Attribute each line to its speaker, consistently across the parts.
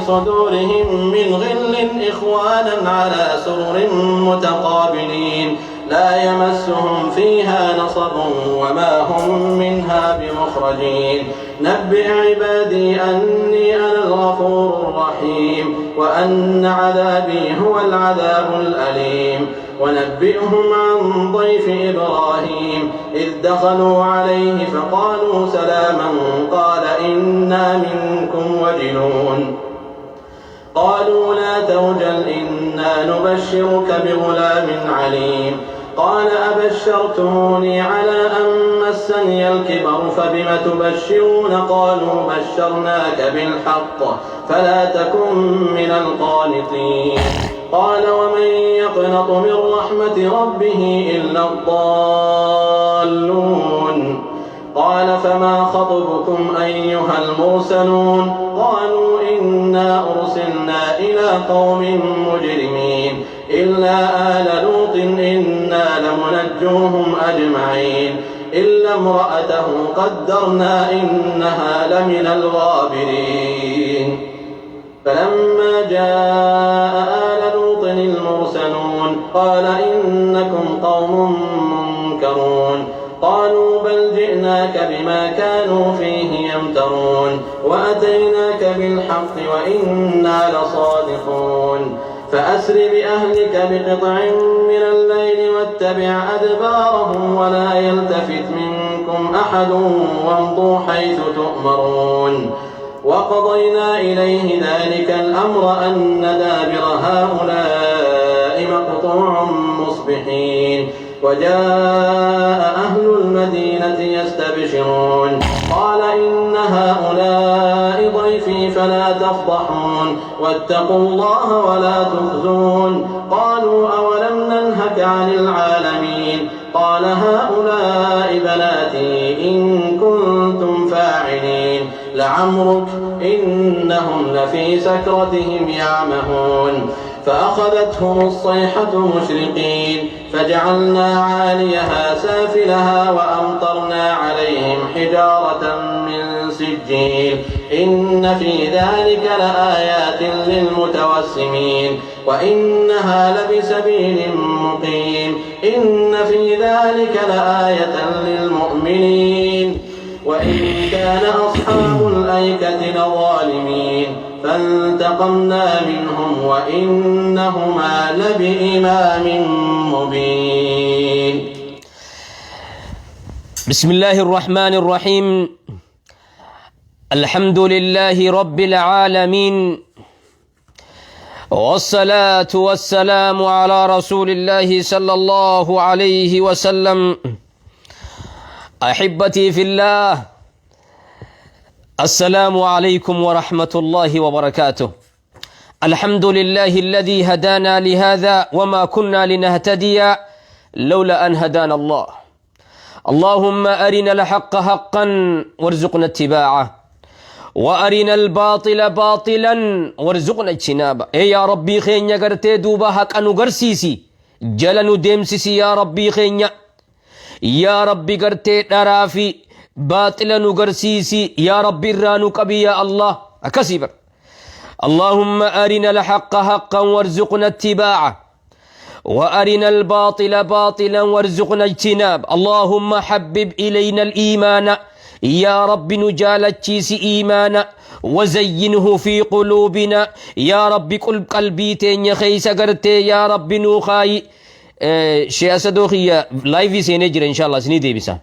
Speaker 1: صدورهم من غل إخوانا على سرر متقابلين لا يمسهم فيها نصب وما هم منها بمخرجين. نبئ عبادي أني أنا الغفور الرحيم وأن عذابي هو العذاب الأليم. ونبئهم عن ضيف إبراهيم إذ دخلوا عليه فقالوا سلاما قال إنا منكم وجلون. قالوا لا توجل إنا نبشرك بغلام عليم. قال أبشرتموني على أن مسني الكبر فبم تبشرون؟ قالوا بشرناك بالحق فلا تكن من القانطين. قال ومن يقنط من رحمة ربه إلا الضالون. قال فما خطبكم أيها المرسلون؟ قالوا إنا أرسلنا إلى قوم مجرمين إلا آل لوط إنا لمنجوهم أجمعين إلا امرأته قدرنا إنها لمن الغابرين. فلما جاء آل لوط المرسلون قال إنكم قوم منكرون. قالوا بل جئناك بما كانوا فيه يمترون وأتيناك بالحق وإنا لصادقون. فأسر بأهلك بقطع من الليل واتبع أدبارهم ولا يلتفت منكم أحد وامضوا حيث تؤمرون. وقضينا إليه ذلك الأمر أن دابر هؤلاء مقطوع مصبحين. وجاء أهل المدينة يستبشرون. قال إن هؤلاء ضيفي فلا تفضحون واتقوا الله ولا تخزون. قالوا أولم ننهك عن العالمين؟ قال هؤلاء بناتي إن كنتم فاعلين. لعمرك إنهم لفي سكرتهم يعمهون. فأخذتهم الصيحة مشرقين فجعلنا عاليها سافلها وأمطرنا عليهم حجارة من سجيل. إن في ذلك لآيات للمتوسمين. وإنها لبسبيل مقيم. إن في ذلك لآية للمؤمنين. وإن كان أصحاب الأيكة لظالمين فانتقمنا منهم وإنهما لبإمام مبين.
Speaker 2: بسم الله الرحمن الرحيم. الحمد لله رب العالمين، والصلاة والسلام على رسول الله صلى الله عليه وسلم. أحبتي في الله، السلام عليكم ورحمة الله وبركاته. الحمد لله الذي هدانا لهذا وما كنا لنهتدي لولا أن هدانا الله. اللهم أرنا الحق حقا وارزقنا اتباعه، وأرنا الباطل باطلا وارزقنا اجتنابه. Ee yaa Rabbii keenya, gartee duuba haqa nu garsiisi, jala nu deemsisi. Yaa Rabbii keenya, yaa Rabbi, gartee dharaa fi baaxila nu garsiisi. Yaa Rabbi, irraa nu qabi, yaa Allah. Akkasii bar. اللهم أرنا الحق حقا وارزقنا اتباعه، وأرنا الباطل باطلا وارزقنا اجتناب. اللهم حبب إلينا الإيمان، يا رب nu jaalachiisi إيمانا، وزينه في قلوبنا. يا رب، qalbii teenya keessa gartee yaa Rabbi nuu kaayi. Shee Asadoo kiyya live seenee jira, inshallah isinii deebisa.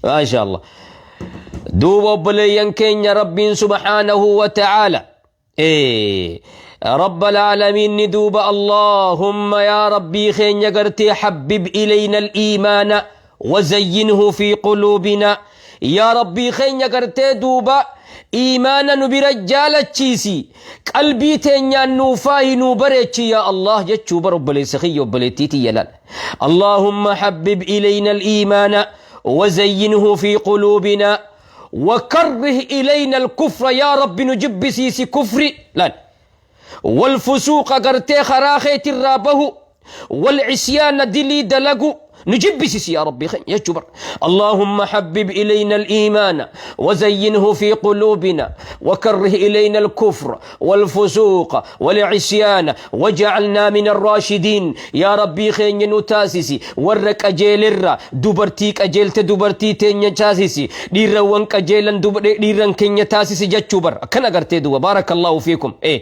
Speaker 2: ما شاء الله. Duuba obboleeyyan keenya, Rabbiin سبحانه وتعالى إيه رب العالمين دوب اللهم يا ربي keenya gartee حبب إلينا الإيمان وزينه في قلوبنا. يا ربي keenya, gartee duuba iimaana nu bira jaalachiisi, qalbii teenyaan nuu faayi, nuu bareechi, yaa Allah jechuu bar. Obboleessa kiyya, obboleettii tiyya, laal. اللهم حبب إلينا الإيمان وزينه في قلوبنا وكره إلينا الكفر. يا رب nu jibbisiisi kufri laal، والفسوق gartee karaa keetirraa bahu، والعصيان dilii dalagu. Nu jibbisisi yaa Rabbii keenya jechuu bar. اللهم حبب إلينا الإيمان وزينه في قلوبنا وكره إلينا الكفر والفسوق والعصيان وجعلنا من الراشدين. Yaa Rabbii keenya, nu taasisi warra qajeelirra. Dubartii qajeelte dubartii teenya taasisi, dhiirrawwan qajeelan dhiirran keenya taasisi jechuu bar. Akkana gartee duuba. بارك الله فيكم. Eh,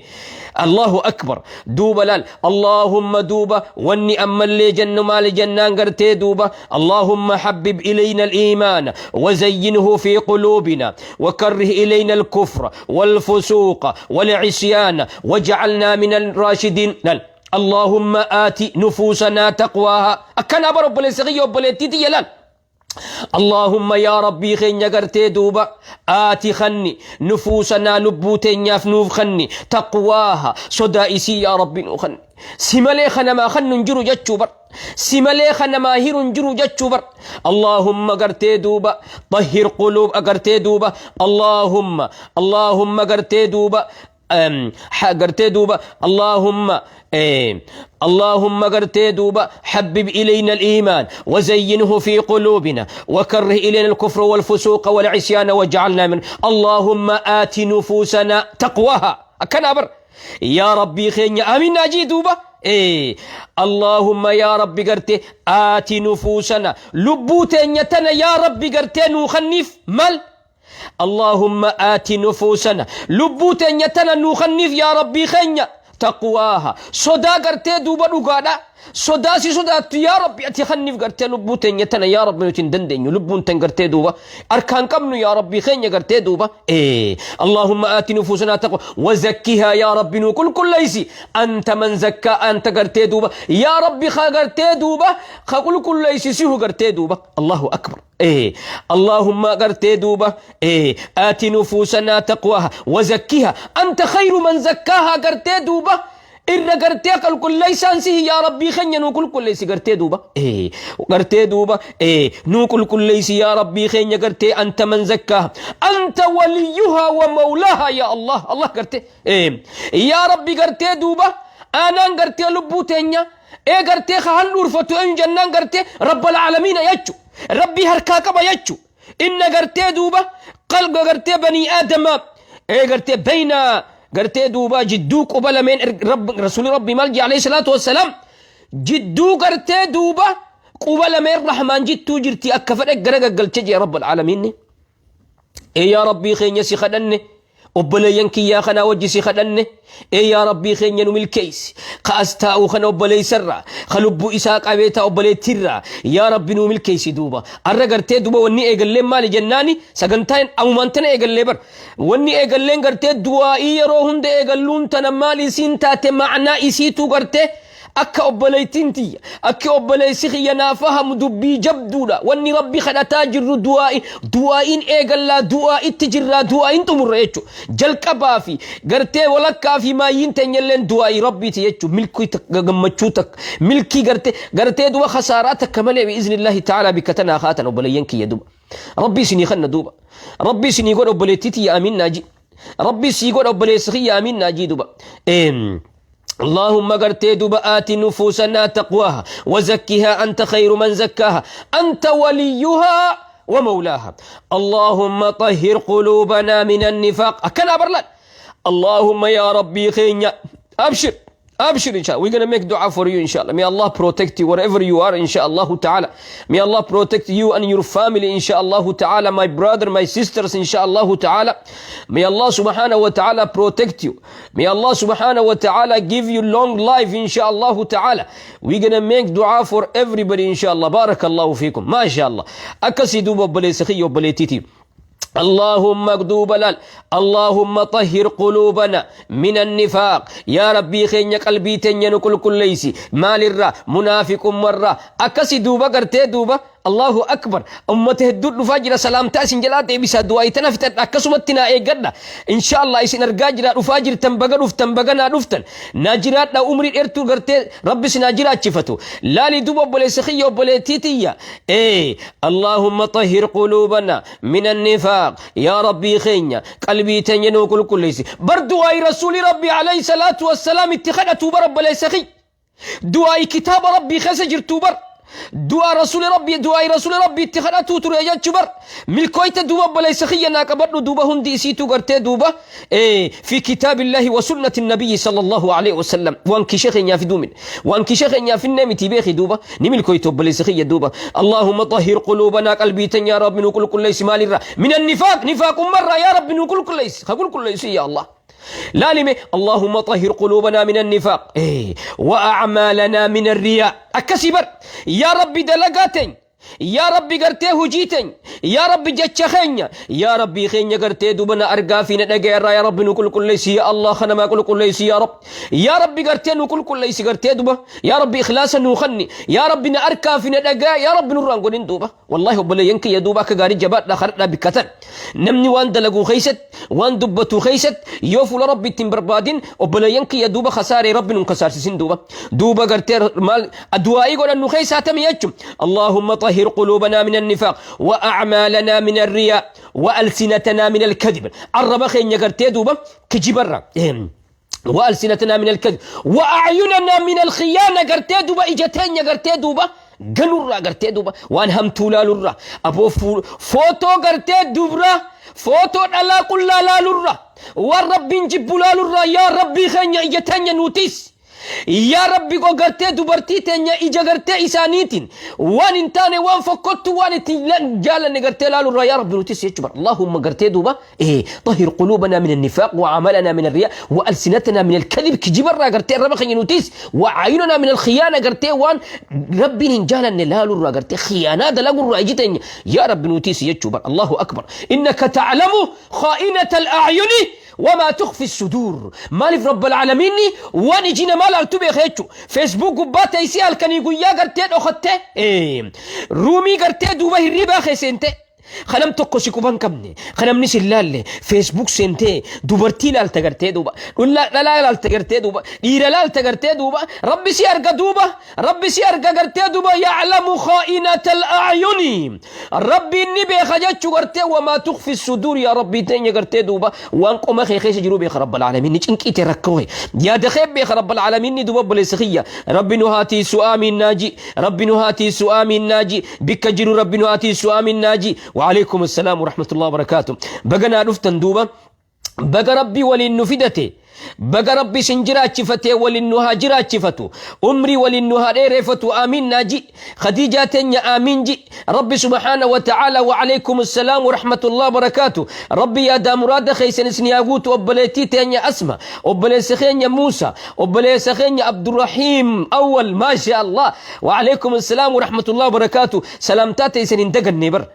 Speaker 2: الله أكبر. Duuba laal, اللهم duuba wanni ammallee jennu maali jennaan gartee duuba, اللهم حبب إلينا الإيمان وزينه في قلوبنا وكره إلينا الكفر والفسوق والعصيان واجعلنا من الراشدين. Laal, اللهم آت نفوسنا تقواها. Akkana bar, obboleessa kiyya, obboleettii laal. اللهم yaa Rabbii keenya gartee duuba, آت khanni, نفوسنا lubbuu teenyaaf nuuf khanni, تقواها sodaa isii yaa Rabbi nuu khanni. Si malee kanamaa khannu hin jiru jechuu bar, si malee kanamaa hiru hin jiru jechuu bar. اللهم gartee duuba طهر قلوب gartee duuba, اللهم gartee duuba gartee duuba, اللهم gartee duuba حبب إلينا الإيمان وزينه في قلوبنا وكره إلينا الكفر والفسوق والعصيان واجعلنا من اللهم آت نفوسنا تقواها. Akkana bar. Yaa Rabbii keenya, آمين naa jii duuba. إيه, اللهم yaa Rabbi gartee آت نفوسنا lubbuu teenya tana yaa Rabbi gartee nuu khanniif mal. اللهم آت نفوسنا lubbuu teenya tana nuu khanniif yaa Rabbii keenya تقواها sodaa gartee duuba dhugaadha, sodaa si sodaattu yaa Rabbi ati khanniif gartee lubbuu teenya tana. Yaa Rabbi, nuti hin dandeenyu, lubbuun tan gartee duuba harkaan qabnu yaa Rabbii keenya gartee duuba. اللهم آت نفوسنا تقوى وزكها yaa Rabbi nuu qulqulleeysi, أنت من زكى أنت gartee duuba yaa Rabbi ka gartee duuba ka qulqulleeysi sihu gartee duuba. الله أكبر. اللهم gartee duuba آت نفوسنا تقواها وزكها أنت خير من زكاها. Gartee duuba irra gartee qulqulleeysaan sihi yaa Rabbii keenya, nuu qulqulleeysi gartee duuba gartee duuba nuu qulqulleeysi yaa Rabbii keenya gartee أنت من زكاها أنت وليها ومولاها يا الله الله gartee yaa Rabbi gartee duuba aanaan gartee lubbuu teenya ee gartee ka handhuurfatu eenyu jennaan gartee رب العالمين jechu, Rabbii harkaa qaba jechu. Inna gartee duuba قلب gartee بني آدم ee gartee بين gartee duuba jidduu quba lameen rabb rasuuli Rabbi maal jee عليه الصلاة والسلام? Jidduu gartee duuba quba lameen rahmaan jittuu jirti, akka fedhe gara gaggalche jee رب العالمين. Ee yaa Rabbii keenya, si kadhanne, obboleeyyan kiyyaa kanaa wajji si kadhanne. Ee yaa Rabbii keenya, nu milkeeysi. Ka as taa'uu kana obboleeysarraa, ka lubbuu isaa qabee taa obboleettiirraa, yaa Rabbi nu milkeeysi. Duuba arra gartee duuba wanni eegalleen maali jennaani, sagantaan amumaan tana eegallee bar, wanni eegalleen gartee du'aa'ii yeroo hunda eegalluun tana maal isiin taate, ma'naa isiitu gartee akka obboleettiin tiyya, akka obboleessi kiyya naa fahamu dubbii jabduudha. Wanni Rabbi kadhataa jirru du'aa'i, du'aa'iin eegallaa, du'aa'itti jirraa, du'aa'iin xumurra jechu. Jalqabaa fi gartee walakkaa fi maayyiin teenyalleen du'aa'ii Rabbiiti jechu. Milkii takka, gammachuu takka, milkii gartee duba khasaaraa takka malee بإذن الله تعالى bikka tanaa haatan. Obboleeyyan kiyya, duba Rabbi isinii kanna, duuba Rabbi isinii godha. Obboleettii tiyya, آمين naa ji. Rabbi sii godha. Obboleessi kiyya, آمين naa jii duba. اللهم gartee duuba آت نفوسنا تقواها وزكها أنت خير من زكاها أنت وليها ومولاها. اللهم طهر قلوبنا من النفاق. Akkana bar laal. اللهم yaa Rabbii keenya, أبشر أبشر إن شاء الله. We're gonna make dua for you إن شاء الله. May Allah protect you wherever you are إن شاء الله تعالى. May Allah protect you and your family إن شاء الله تعالى. My brother, my sisters إن شاء الله تعالى. May Allah سبحانه وتعالى protect you. May Allah سبحانه وتعالى give you long life إن شاء الله تعالى. We're gonna make dua for everybody إن شاء الله. بارك الله فيكم. ما شاء الله. Akkasii duuba, obboleessa kiyya, obboleettiiti. اللهم duuba laal, اللهم طهر قلوبنا من النفاق. Yaa Rabbii keenya, qalbii teenya nu qulqulleeysi. Maalirraa? Munaafiqummarraa. Akkasi duuba gartee duuba. الله أكبر. Ummata hedduu dhufaa jira, salaamtaa isin jalaa deebisaa, du'aa tana fixadha, akkasumatti naa eeggadha إن شاء الله. Isin argaa jira, dhufaa jirtan, baga dhuftan, baga naa dhuftan, naa jiraadha, umrii dheertuu gartee Rabbi sinaa jiraachifatu. Laali duuba, obboleessa kiyya, obboleettii tiyya, ee اللهم طهر قلوبنا من النفاق. Yaa Rabbii keenya, qalbii teenya nuu qulqulleessi bar. Du'aayi rasuuli Rabbi عليه الصلاة والسلام itti kadhatu bar, obboleessa kiyya, du'aayi kitaaba Rabbii keessa jirtu bar. Du'aa rasuuli rabbii du'aa rasuuli rabbii itti kadhatuu ture jechuu bar. Milkooyte duuba obboleessa kiyya naa qabadhu duuba hundi isiitu gartee duuba fi kitaabillaahi wa sunnati nabiyyi sallallahu alaihi wasallam. Waan kishee keenyaa fiduu min waan kishee keenyaa finnee miti beeki duuba ni milkooyte obboleessa kiyya duuba. Allahumma tahhir quluubanaa, qalbii teenya yaa rabbi nu qulqulleessi. Maalirraa? Min annifaaq, nifaaqummarraa yaa rabbi nu qulqulleessi, ka qulqulleessi yaa Allah. لالمي اللهم طهر قلوبنا من النفاق وأعمالنا من الرياء. أكسبر يا ربي دلقاتين، يا ربي قرتي هجيتين، يا ربي جتش خينيا، يا ربي خينيا قرتي دوبنا أرقا فينا نقير، يا ربي نقول كل ليس يا الله خنا ما كل كل ليس يا رب، يا ربي قرتي نقول كل ليس قرتي دوبا، يا ربي إخلاصا نخني، يا ربي نأركا فينا نقا، يا ربي نوران قولين دوبا. والله وبلا ينكي يا دوبا كغاري جبات لا خرنا بكتن نمني وان دلقو خيست وان دبتو خيست يوفو لربي تنبربادين وبلا ينكي يا دوبا خساري ربي ننكسار سين دوبا دوبا قرتي مال الدعاء يقول انه خيساتم يجم. اللهم طهر قلوبنا من النفاق وأعمالنا من الرياء وألسنتنا من الكذب. الرب خين يقرتي دوبا كجبرة وألسنتنا من الكذب وأعيننا من الخيانة. قرتي دوبا إجتين يقرتي دوبا قنورا قرتي دوبا وان هم تولالورا أبو فوتو قرتي دوبرا فوتو على كل لالورا والرب نجيب لالورا. يا ربي خين إجتين نوتيس يا ربي كو غرتي دوبرتي تنيا إجا غرتي إسانيتين وان انتاني وان فكوتو وان تيلان جالا نغرتي لالو يا ربي نوتيس يجبر. اللهم غرتي دوبا طهر قلوبنا من النفاق وعملنا من الرياء وألسنتنا من الكذب كجبر غرتي رب خي نوتيس وعيننا من الخيانة غرتي وان ربي نجالا نلالو غرتي خيانة دلغو راجتين يا رب نوتيس يجبر. الله أكبر. إنك تعلم خائنة الأعين وما تخفي الصدور. مالف رب العالمين وان جينا مال التوبي خيتشو فيسبوك باتا يسي الكني يا غرتي اخته رومي غرتي دوبا هريبا خيسنتي خنم tokko si quban qabne kanamni sin laalle feesbuuk seentee dubartii laalta gartee duuba dhalaa laalta gartee duuba dhiira laalta gartee duuba rabbi si arga duuba rabbi si arga gartee duuba yaclamu khaa'inata al'acyuni rabbi inni beeka jechuu gartee wamaa tukfi suduur yaa rabbii teenya gartee duuba waan qoma kee keessa jiru beeka rabbal aalamiin ni cinqiite rakkoo yaada kee beeka rabbal aalamiin ni duuba obboleessa kiyya rabbi nu haa tiisu aamiin naaji rabbi nu haa tiisu aamiin naaji bikka jiru rabbi nu haa tiisu aamiin naaji. وعليكم السلام ورحمة الله وبركاته. بقنا رفتن دوبا بقى ربي ولين نفدته بقى ربي سنجرا فتي ولين نهاجرا فتو عمري ولين نهاري فتو آمين ناجي خديجة تنيا آمين جي ربي سبحانه وتعالى. وعليكم السلام ورحمة الله وبركاته. ربي يا دامراد خيسن سنياغوت وبليتي تنيا أسمى وبلي سخين موسى وبلي سخين عبد الرحيم أول ما شاء الله. وعليكم السلام ورحمة الله وبركاته. سلامتاتي سنين دقن نبر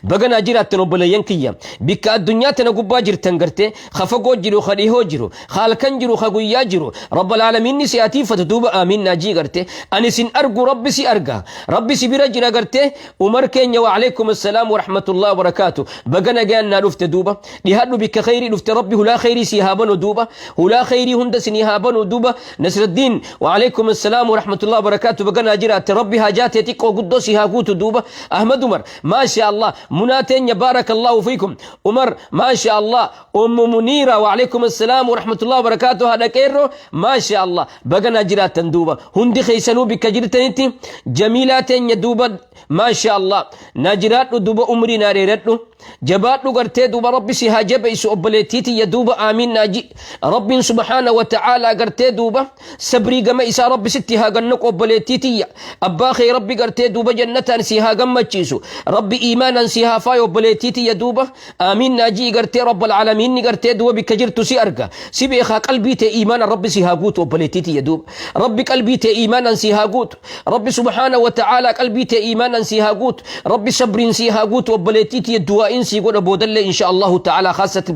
Speaker 2: بقى ناجرا تنوبلي ينكيا بك الدنيا تنقبا جرتن قرتي خفقو جرو خليهو جرو خالكن جرو خقويا جرو رب العالمين سياتي فتدوب آمين ناجي قرتي أني سن أرجو ربي سي أرجع ربي سي برجنا قرتي عمر كين وعليكم السلام ورحمة الله وبركاته. بقنا جانا نفت دوبة لهذا بك خيري نفت ربي هلا خيري سيهابن ودوبة هلا خيري هند سنيهابن ودوبة نصر الدين وعليكم السلام ورحمة الله وبركاته. بقنا جرات ربي هاجات يتيك وقدوسي هاقوت دوبة أحمد عمر ما شاء الله مناتين بارك الله فيكم عمر ما شاء الله أم منيرة وعليكم السلام ورحمة الله وبركاته. هذا كيرو ما شاء الله بقنا جرات دوبة هندي خيسنو بك جرتنتي جميلاتين يدوبة ما شاء الله ناجرات دوبة عمري ناريرتو جبات قرتي دوبة ربي سيها جبيس أبليتيتي يدوبة آمين ناجي ربي سبحانه وتعالى قرتي دوبة سبري قم إسا ربي ستها قنق أبليتيتي أبا خي ربي قرتي دوبة جنة سيها قم تشيسو ربي إيمانا سيها فاي أبليتيتي يدوبة آمين ناجي قرتي رب العالمين قرتي دوبة بكجرت سي أرقى سيبيخا قلبي تي إيمانا ربي سيها قوت أبليتيتي يدوب ربي قلبي تي إيمانا سيها قوت ربي سبحانه وتعالى قلبي تي إيمانا سيها قوت ربي صبر سيها قوت أبليتيتي الدواء إنسي يقول أبو دلة إن شاء الله تعالى خاصة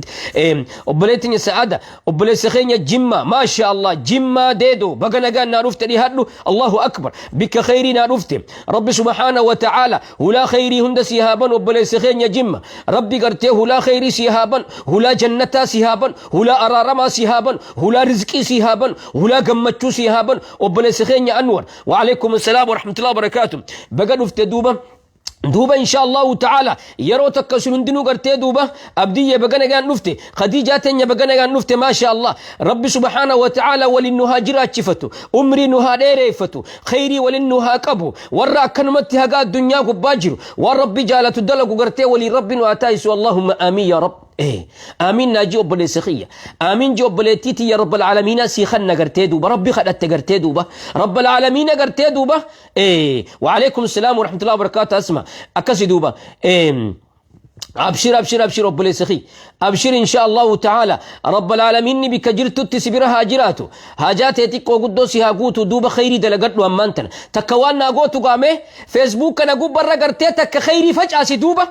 Speaker 2: أبليتني سعادة أبلي سخينيا جمة ما شاء الله جمة ديدو بقنا قال نعرفت لي هادلو الله أكبر بك خيري نعرفت ربي سبحانه وتعالى ولا خيري هند سيهابا أبلي سخينيا جمة ربي قرته ولا خيري سيهابا ولا جنتا سيهابا ولا أرارما سيهابا ولا رزقي سيهابا ولا قمتشو سيهابا أبلي سخينيا أنور وعليكم السلام ورحمة الله وبركاته. بقى نفت دوبا Duuba insha Allahu ta'ala yeroo takka isin hundinuu gartee duuba Abdiyye baga nagaan dhufte, Khadiijaa teenya baga nagaan dhufte. Maasha Allah, Rabbi subhaanahu wa ta'ala waliin nu haa jiraachifatu, umrii nu haa dheereeffatu, khayrii waliin nu haa qabu. Warra akkanumatti haga addunyaa gubbaa jiru waan Rabbi jaalatu dalagu gartee waliin Rabbi nu haa taasisu. Allahumma aamiin yaa Rabb. Aamiin naa ji obboleessa kiyya, aamiin ji obboleettii tiyya. Rabbal aalamiina sii kanna gartee duuba Rabbi kadhatte gartee duuba Rabbal aalamiina gartee duuba. وعليكم السلام ورحمة الله وبركاته. أسمع أكسي دوبا. أبشر أبشر أبشر obboleessa kiyya، أبشر. إن شاء الله تعالى رب العالمين bikka jirtutti si bira haa jiraatu, haajaa tee xiqqoo guddoo si haa guutu. Duuba khayrii dalagadhu. Ammaan tana takka waan naa gootu gaame Facebook kana gubbarra gartee takka khayrii facaasi. Duuba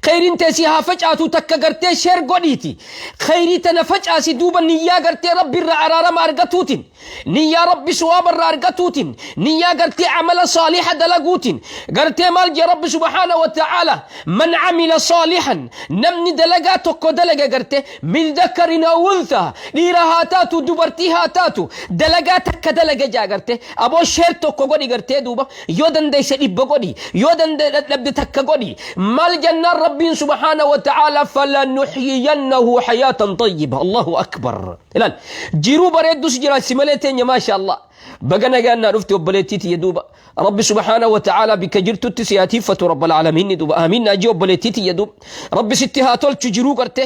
Speaker 2: khayriin tee si haa facaatu. Takka gartee share godhiiti khayrii tana facaasi. Duuba niyyaa gartee Rabbi irra araarama argatuutiin, niyyaa Rabbi sawaaba irra argatuutiin, niyyaa gartee amala saaliha dalaguutiin gartee. Maal jee Rabbi subhaana wa ta'aala? من عمل صالحا, namni dalagaa tokko dalaga garte, من ذكر أو أنثى, dhiira haa taatu, dubartii haa taatu, dalagaa takka dalaga jaa garte. Aboo, share tokko godhi gartee duuba. Yoo dandeesse 100 godhi, yoo dadhabde takka godhi. Maal jennaan Rabbiin subhaana wa ta'aala? فلنحيينه حياة طيبة. الله أكبر. Ilaal, jiruu bareeddus jiraachisi malee teenya. Maasha Allah, baga nagaan naa dhufte obboleettii tiyya. Duuba Rabbi subhaanahu wa ta'aala bikka jirtutti si haa tiiffatu Rabbal aalamiin. Duuba amiin naa jee obboleettii tiyya. Duuba Rabbi sitti haa tolchu jiruu garte,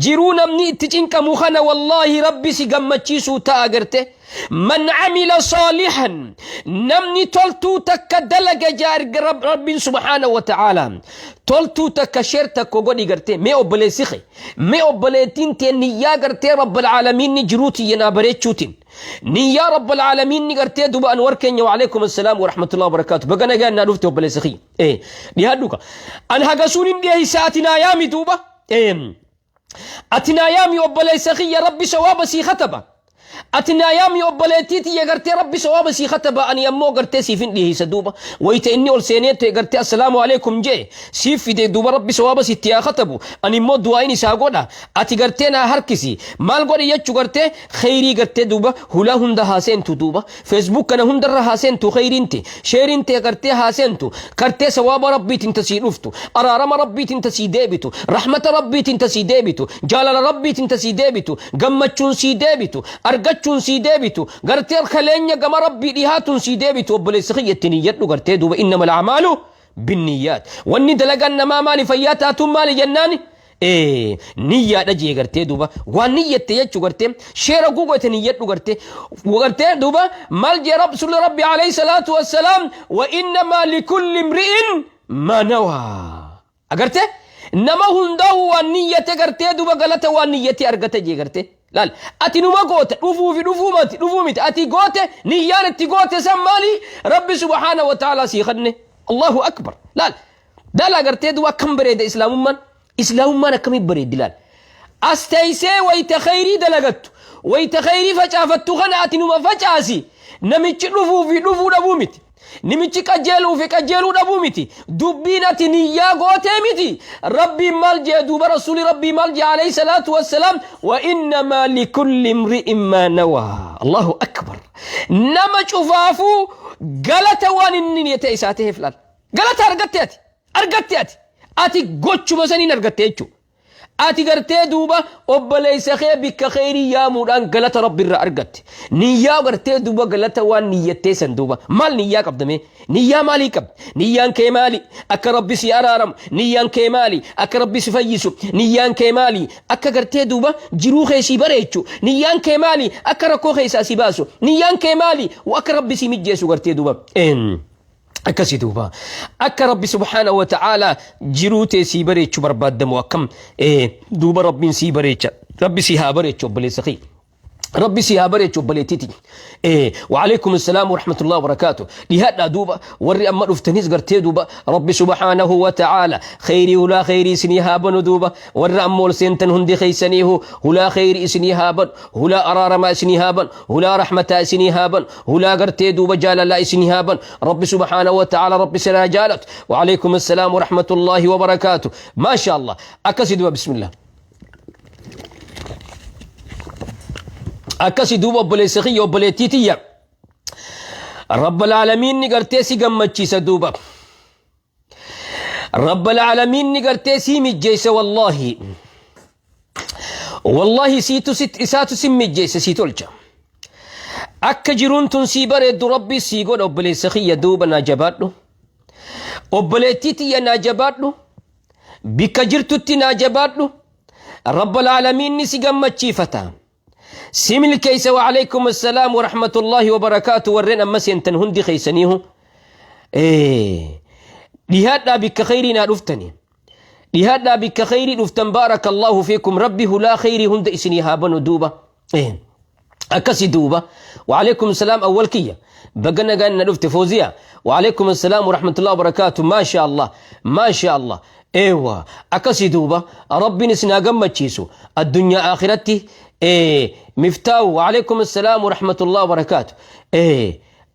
Speaker 2: jiruu namni itti cinqamu kana. Wallaahi Rabbi si gammachiisuu ta'a garte. من عمل صالحا, namni toltuu takka dalaga jaa Rabbiin subhaanahu wa ta'aala. Toltuu takka share takka godhi gartee. Mee obboleessi kee, mee obboleettiin tee niyyaa gartee Rabbal aalamiin jiruu tiyya naa bareechuutiin, niyyaa Rabbal aalamiin gartee duba anwar keenya. وعليكم السلام ورحمة الله وبركاته. Baga nagaan naa dhufte obboleessi kiyya. Dhiyaadhu ka an hagasuun hin dhiyeessa. Ati naa yaami duuba, ati naa yaami obboleessa kiyya, Rabbi sawaaba sii kataba. Ati naa yaami obboleettii tiyya gartee, Rabbi sawaaba sii kataba. Ani ammoo gartee siif hin dhiyeessa. Duuba wayita inni ol seenee ta'e gartee السلام عليكم jee siif fide. Duuba Rabbi sawaaba sitti haa katabu. Ani immoo du'aayin isaa godha. Ati gartee naa harkisi. Maal godhi jechuu gartee? Kheyrii gartee duuba hulaa hunda haa seentu. Duuba Facebook kana hundarra haa seentu kheyriin te, sheeriin te gartee haa seentu gartee. Sawaaba Rabbiitiin tasii dhuftu, araarama Rabbiitiin tasii deebitu, rahmata Rabbiitiin tasii deebitu, jaalala Rabbiitiin tasii deebitu, gammachuun sii deebitu, argachuun sii deebitu gartee, kaleenya gama Rabbii dhihaatuun sii deebitu. Obboleessi kiyya, ittiin iyyadhu gartee duuba. إنما الأعمال بالنيات. Wanni dalagaan namaa maali fayyaa taatuun maali jennaani niyyaadha jee gartee. Duuba waan niyyatte jechuu gartee share gugote niyyadhu gartee. Gartee duuba maal jee Rasuulli Rabbi عليه الصلاة والسلام? وإنما لكل امرئ ما نوى. Agarte, nama hundaa'u waan niyyate gartee duuba galata waan niyyate argate jee gartee. Laal, ati numa goote dhufuufi dhufuu miti. Ati goote, niyyaan itti goote san maali? Rabbi subhaana wa ta'ala sii kanne. الله أكبر. Laal dala gartee duuba akkam bareeda Islaamummaan! Islaamummaan akkamii bareeddi! Laal, as teeysee wayita khayrii dalagattu, wayita khayrii facaafattu kana ati numa facaasi. Namichi dhufuufi dhufuu dhabuu miti, nimichi qajeeluu fi qajeeluu dhabuu miti, dubbiin ati niyyaa gootee miti. Rabbiin maal jee duuba? Rasuuli Rabbii maal jee عليه الصلاة والسلام? وإنما لكل امرئ ما نوى. الله أكبر. Nama cufaafuu galata waan inni niyyate isaa ta'eef. Laal, galata argatte ati, argatte ati, ati gochuma saniin argatte jechuudha. Ati gartee duuba obboleessa kee bikka kheyrii yaamuudhaan galata Rabbi irraa argatte. Niyyaa gartee duuba galata waan niyyattee san. Duuba maal niyyaa qabdame? Niyyaa maalii qabdi? Niyyaan kee maali? Akka Rabbi si araaramu niyyaan kee maali? Akka Rabbi si fayyisu niyyaan kee maali? Akka gartee duuba jiruu kee si bareechu niyyaan kee maali? Akka rakkoo keessaa si baasu niyyaan kee maali? Akka Rabbi si mijjeessu gartee duuba. Akkasi duuba akka Rabbi subhaanahu wa ta'aalaa jiruu tee sii bareechu barbaaddamu akkam duuba Rabbiin sii bareecha. Rabbi sii haa bareechu obboleessa kiyya. Rabbi si haa bareechu obboleettiti. وعليكم السلام ورحمة الله وبركاته. Dhihaadhaa duuba warri amma dhuftanis gartee duuba Rabbi subhaanahu wa ta'aala kheyrii hulaa kheyrii isinii haa banu. Duuba warra amma ol seentan hundi keeysaniihu hulaa kheyrii isinii haa banu, hulaa araaramaa isinii haa banu, hulaa rahmataa isinii haa banu, hulaa gartee duuba jaalalaa isinii haa banu Rabbi subhaanahu wa ta'aala. Rabbi sinaa jaalatu. وعليكم السلام ورحمة الله وبركاته. ما شاء الله. Akkasi duuba, بسم الله. Akkasi duuba obboleessa kiyya, obboleettii tiyya, Rabbal aalamiin ni gartee si gammachiisa duuba. Rabbal aalamiinni gartee sii mijjeessa wallaahi. Wallaahi siitu sit isaatu si mijjeessa sii tolcha. Akka jiruun tun sii bareeddu Rabbi sii godha obboleessa kiyya duuba naa jabaadhu. Obboleettii tiyya naa jabaadhu. Bikka jirtutti naa jabaadhu. Rabbal aalamiinni si gammachiifata. Si milkeessa. Wa'alaykum assalaam wa rahmatullahi wa barakaatu. Warreen amma seentan hundi keeysaniihu dhihaadhaa bikka kheyrii naa dhuftani, dhihaadhaa bikka kheyrii dhuftan. Baarakallahu fiikum. Rabbi hulaa kheyrii hunda isinii haa banu duuba. Akkasi duuba. Wa'alaykum salaam. Awwal kiyya, baga nagaan na dhufte. Fooziya, wa'alaykum assalaam wa rahmatullahi wa barakaatu. Maasha Allah, maasha Allah. Eewa, akkasi duuba. Rabbiin isin haa gammachiisu addunyaa akhiratti. Miftaahu, wa'alaykum assalaam wa rahmatullahi wa barakaatu.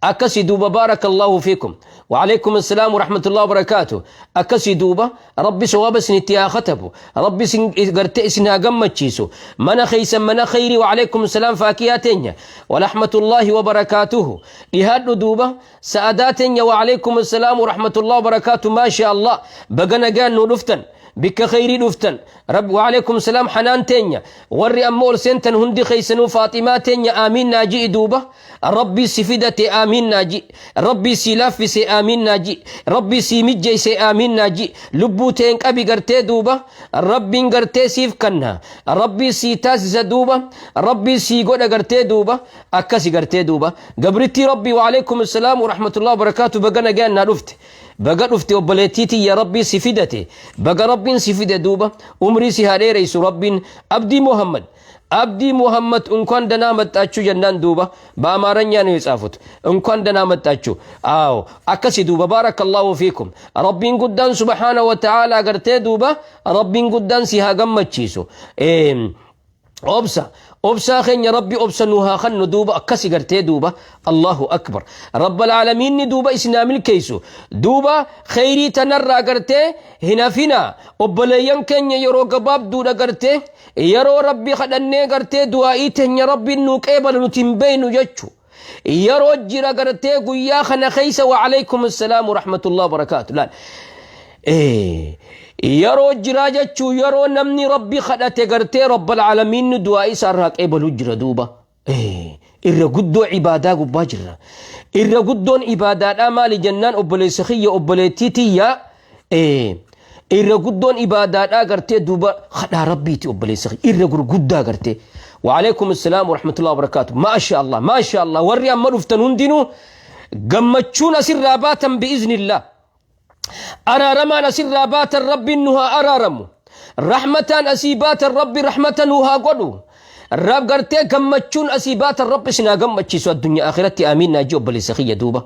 Speaker 2: Akkasi duuba. Baarakallahu fiikum. Wa'alaykum assalaam wa rahmatullahi wa barakaatu. Akkasi duuba. Rabbi sawaaba isinitti haa katabu. Rabbi isin gartee isin haa gammachiisu. Mana keeysan mana kheyrii. Wa'alaykum assalaam. Faakiyaa teenya wa rahmatullahi wa barakaatuhu, dhihaadhu duuba. Sa'adaa teenya, wa'alaykum assalaam wa rahmatullahi wa barakaatu. Maasha Allah, baga nagaan nu dhuftan, bikka kheyrii dhuftan. Rabbi. Wa'alaykum salaam. Hanaan teenya, warri amma ol seentan hundi keeysanuu. Faaximaa teenya, aamiin naa ji'i duuba. Rabbi si fidate, aamiin naa ji'i. Rabbi si laaffise, aamiin naa ji'i. Rabbi si mijjeeyse, aamiin naa ji'i. Lubbuu teen qabi gartee duuba. Rabbiin gartee siif kanna, Rabbi si taasisa duuba, Rabbi si godha gartee duuba. Akkasi gartee duuba. Gabrittii Rabbi, wa'alaykum assalaam wa rahmatullahi wa barakaatu. Baga nagaan naa dhufte, baga dhufte obboleettii tiyya. Rabbii si fidate, baga Rabbiin si fide duuba. Umrii si haa dheereysu Rabbiin. Abdii Muhammad, Abdii Muhammad, እንኳን ደህና መጣችሁ jennaan duuba. በአማርኛ ነው የጻፉት። እንኳን ደህና መጣችሁ። አዎ፣ akkasi duuba. Baarakallahu fiikum. Rabbiin guddaan subhaana wa ta'aala gartee duuba Rabbiin guddaan si haa gammachiisu. Obsa, obsaa keenya, Rabbi obsa nu haa kannu duuba. Akkasi gartee duuba. Allahu akbar. Rabbal aalamiinni duuba isinaa milkeessu duuba. Kheyrii tanarraa gartee hin hafina, obboleeyyan keenya. Yeroo gabaabduudha gartee yeroo Rabbi kadhannee gartee du'aa'ii teenya Rabbiin nuu qeebalu nuti hin beeynu jechu. Yeroo jira gartee guyyaa kana keeysa. Wa alaykum assalaam wa rahmatullahi wa barakaatu. Laal, yeroo jiraa jechuu, yeroo namni Rabbi kadhate gartee rabbal aalamiinni du'aa isaa irraa qeebalu jira duuba. Irra guddoo ibaadaa gubbaa jirra. Irra guddoon ibaadaadhaa maali jennaan, obboleessa kiyya, obboleettii tiyya, irra guddoon ibaadaadhaa gartee duuba kadhaa Rabbiiti, obboleessa kiyya, irra gurguddaa gartee. وعليكم السلام ورحمة الله وبركاته. ما شاء الله، ما شاء الله. Warri amma dhuftan hundinuu gammachuun asirraa baatan bi'iznillah. Araaramaan asirraa baatan, Rabbiin nu haa araaramu. Rahmataan asii baatan, Rabbi rahmata nu haa godhu. Rab gartee gammachuun asii baatan, Rabbi isin haa gammachiisu addunyaa akhiratti. Amiin naa ji obboleessa kiyya duuba.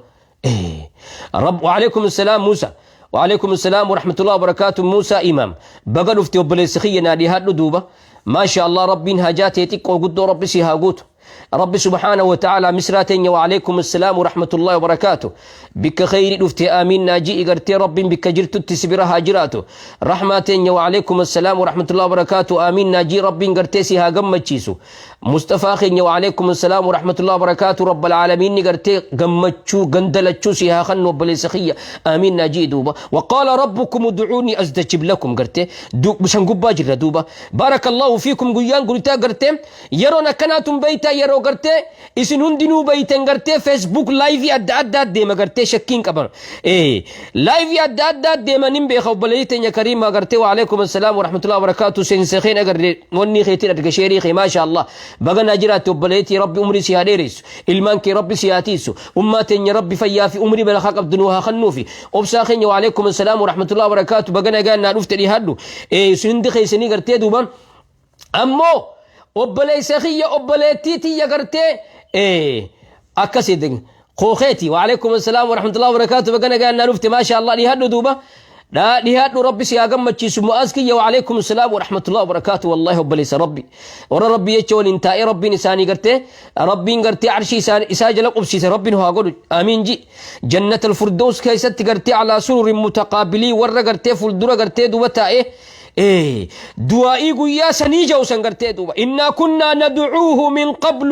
Speaker 2: Rab. وعليكم السلام موسى، وعليكم السلام ورحمة الله وبركاته. موسى إمام، baga dhufte obboleessa kiyya, naa dhihaadhu duuba. ما شاء الله. Rabbiin hajaa tee xiqqoo guddoo Rabbi si haa guutu. Rabbi subhaanahu wa ta'ala. Misraa teenya, وعليكم السلام ورحمة الله وبركاته. Bikka kheyri dhufte, aamiin naa ji'i gartee. Rabbiin bikka jirtutti si bira haa jiraatu. Rahmaa teenya, وعليكم السلام ورحمة الله وبركاته. Aamiin naa ji'i. Rabbiin gartee si haa gammachiisu. Mustafaa keenya, وعليكم السلام ورحمة الله وبركاته. رب العالمين gartee gammachuu gandalachuu si haa kannu, obboleessa kiyya. Aamiin naa ji'i duuba. وقال ربكم ادعوني أستجب لكم gartee san gubbaa jirra duuba. بارك الله فيكم. Guyyaan gurtaa gartee yeroon akkanaatun beeytaa, yeroo gartee isin hundinuu beeytan gartee Facebook live adda addaa deema gartee shakkiin qaban live adda addaa deeman hin beeka. Obboleeyyi teenya kariimaa gartee, وعليكم السلام ورحمة الله وبركاته. Seensa keen agarre, wanni keetiin arga, sheerii kee. Maasha Allah, baga naa jiraatti obboleettii. Rabbi umrii si haa dheeressu, ilmaan kee Rabbi si haa tiisu. Ummaa teenya Rabbi fayyaa fi umrii balakaa qabdu nu haa kennuufi. Obsaa keenya, وعليكم السلام ورحمة الله وبركاته. Baga nagaan naa dhufte, dhihaadhu. Isin hundi keessanii gartee duuba. Ammoo obboleessa kiyya, obboleettii tiyya gartee akkasii kookeeti. وعليكم السلام ورحمة الله وبركاته. Baga nagaan naa dhufte. Maasha Allah, dhihaadhu duuba, dhihaadhu. Rabbi si haa gammachiisu. Mu'aaz kiyya, وعليكم السلام ورحمة الله وبركاته. Wallahi obboleessa Rabbi, warra Rabbi jecha waliin taa'ee Rabbiin isaanii gartee Rabbiin gartee arshii isaa jala qubsiise Rabbiin haa godhu. Amiin ji. Jannat alfurdoos keessatti gartee على سرر متقابلين warra gartee fuuldura gartee duuba taa'ee du'aa'ii guyyaa sanii ja'u san gartee duuba. إنا كنا ندعوه من قبل.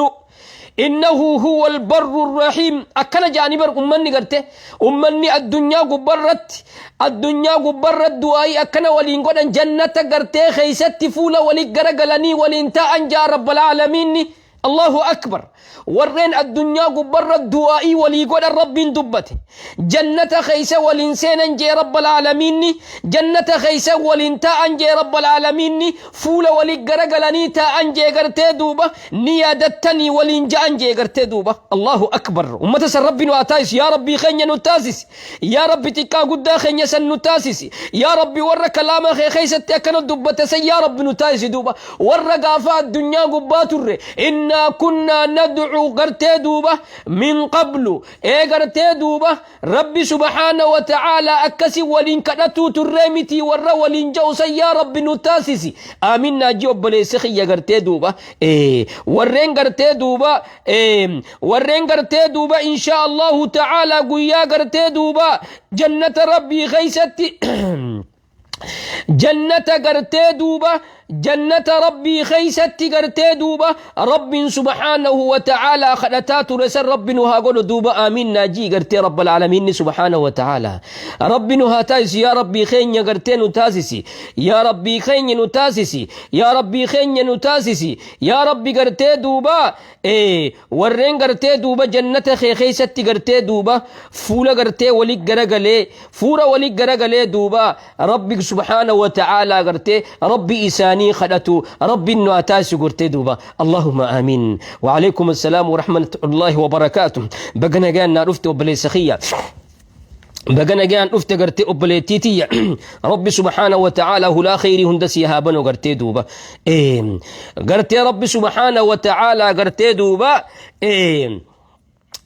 Speaker 2: Innahu huwa albarru rahiim. Akkana ja'anii bar ummanni garte ummanni addunyaa gubbarratti addunyaa gubbarratti du'aayii akkana waliin godhan jannata gartee keeysatti fuula walii garagalanii waliin taa'an ja'a rabbal aalamiinni. Allahu akbar. Warreen addunyaa gubbarra du'aa'ii walii godhan Rabbiin dubbate. Jannata keeysa waliin seenan jee Rabbal aalamiinni. Jannata keeysa waliin taa'an jee Rabbal aalamiinni. Fuula walii garagalanii taa'an jee gartee duuba ni yaadattanii waliin ja'an jee gartee duuba. Allahu akbar. Ummata san Rabbi nu haa taasisu. Yaa Rabbii keenya nu taasisi. Yaa Rabbi xiqqaa guddaa keenya san nu taasisi. Yaa Rabbi warra kalaama kee keessatti akkana dubbate san yaa Rabbi nu taasisi duuba. Warra gaafa addunyaa gubbaa turre innaa kunnaa nad'uu gartee duuba min qablu ee gartee duuba Rabbi subhaana wa ta'aalaa akkasi waliin kadhatuu turree miti warra waliin ja'u san yaa Rabbi nu taasisi. Aamin naaji obboleessi kiyya gartee duuba warreen gartee duuba warreen gartee duuba inshaa Allahu ta'aalaa guyyaa gartee duuba jannata Rabbii keessatti jannata gartee duuba jannata Rabbii keeysatti gartee duuba Rabbiin subhaanahu wa ta'aalaa kadhataa ture san Rabbi nu haa godhu duuba. Aamiin naajii gartee Rabbal aalamiinni subhaanahu wa ta'aalaa Rabbi nu haa taasisu. Yaa Rabbii keenya gartee nu taasisi, yaa Rabbii keenya nu taasisi, yaa Rabbii keenya nu taasisi, yaa Rabbi gartee duuba warreen gartee duuba jannata kee keessatti gartee duuba fuula gartee wali garagalee fuula wali garagalee duuba Rabbi subhaanahu wa ta'aalaa gartee Rabbi isaanii kadhatu Rabbi nu haa taasisu gartee duuba. Allahumma amiin. Wa alaikum assalaam wa rahmatullahi wa barakaatuh. Baga nagaan naa dhufte obboleessa kiyya. Baga nagaan dhufte gartee obboleettii tiyya. Rabbi subhaanahu wa ta'aalaa hulaa khayrii hunda si haa banu gartee duuba. Gartee Rabbi subhaanahu wa ta'aalaa gartee duuba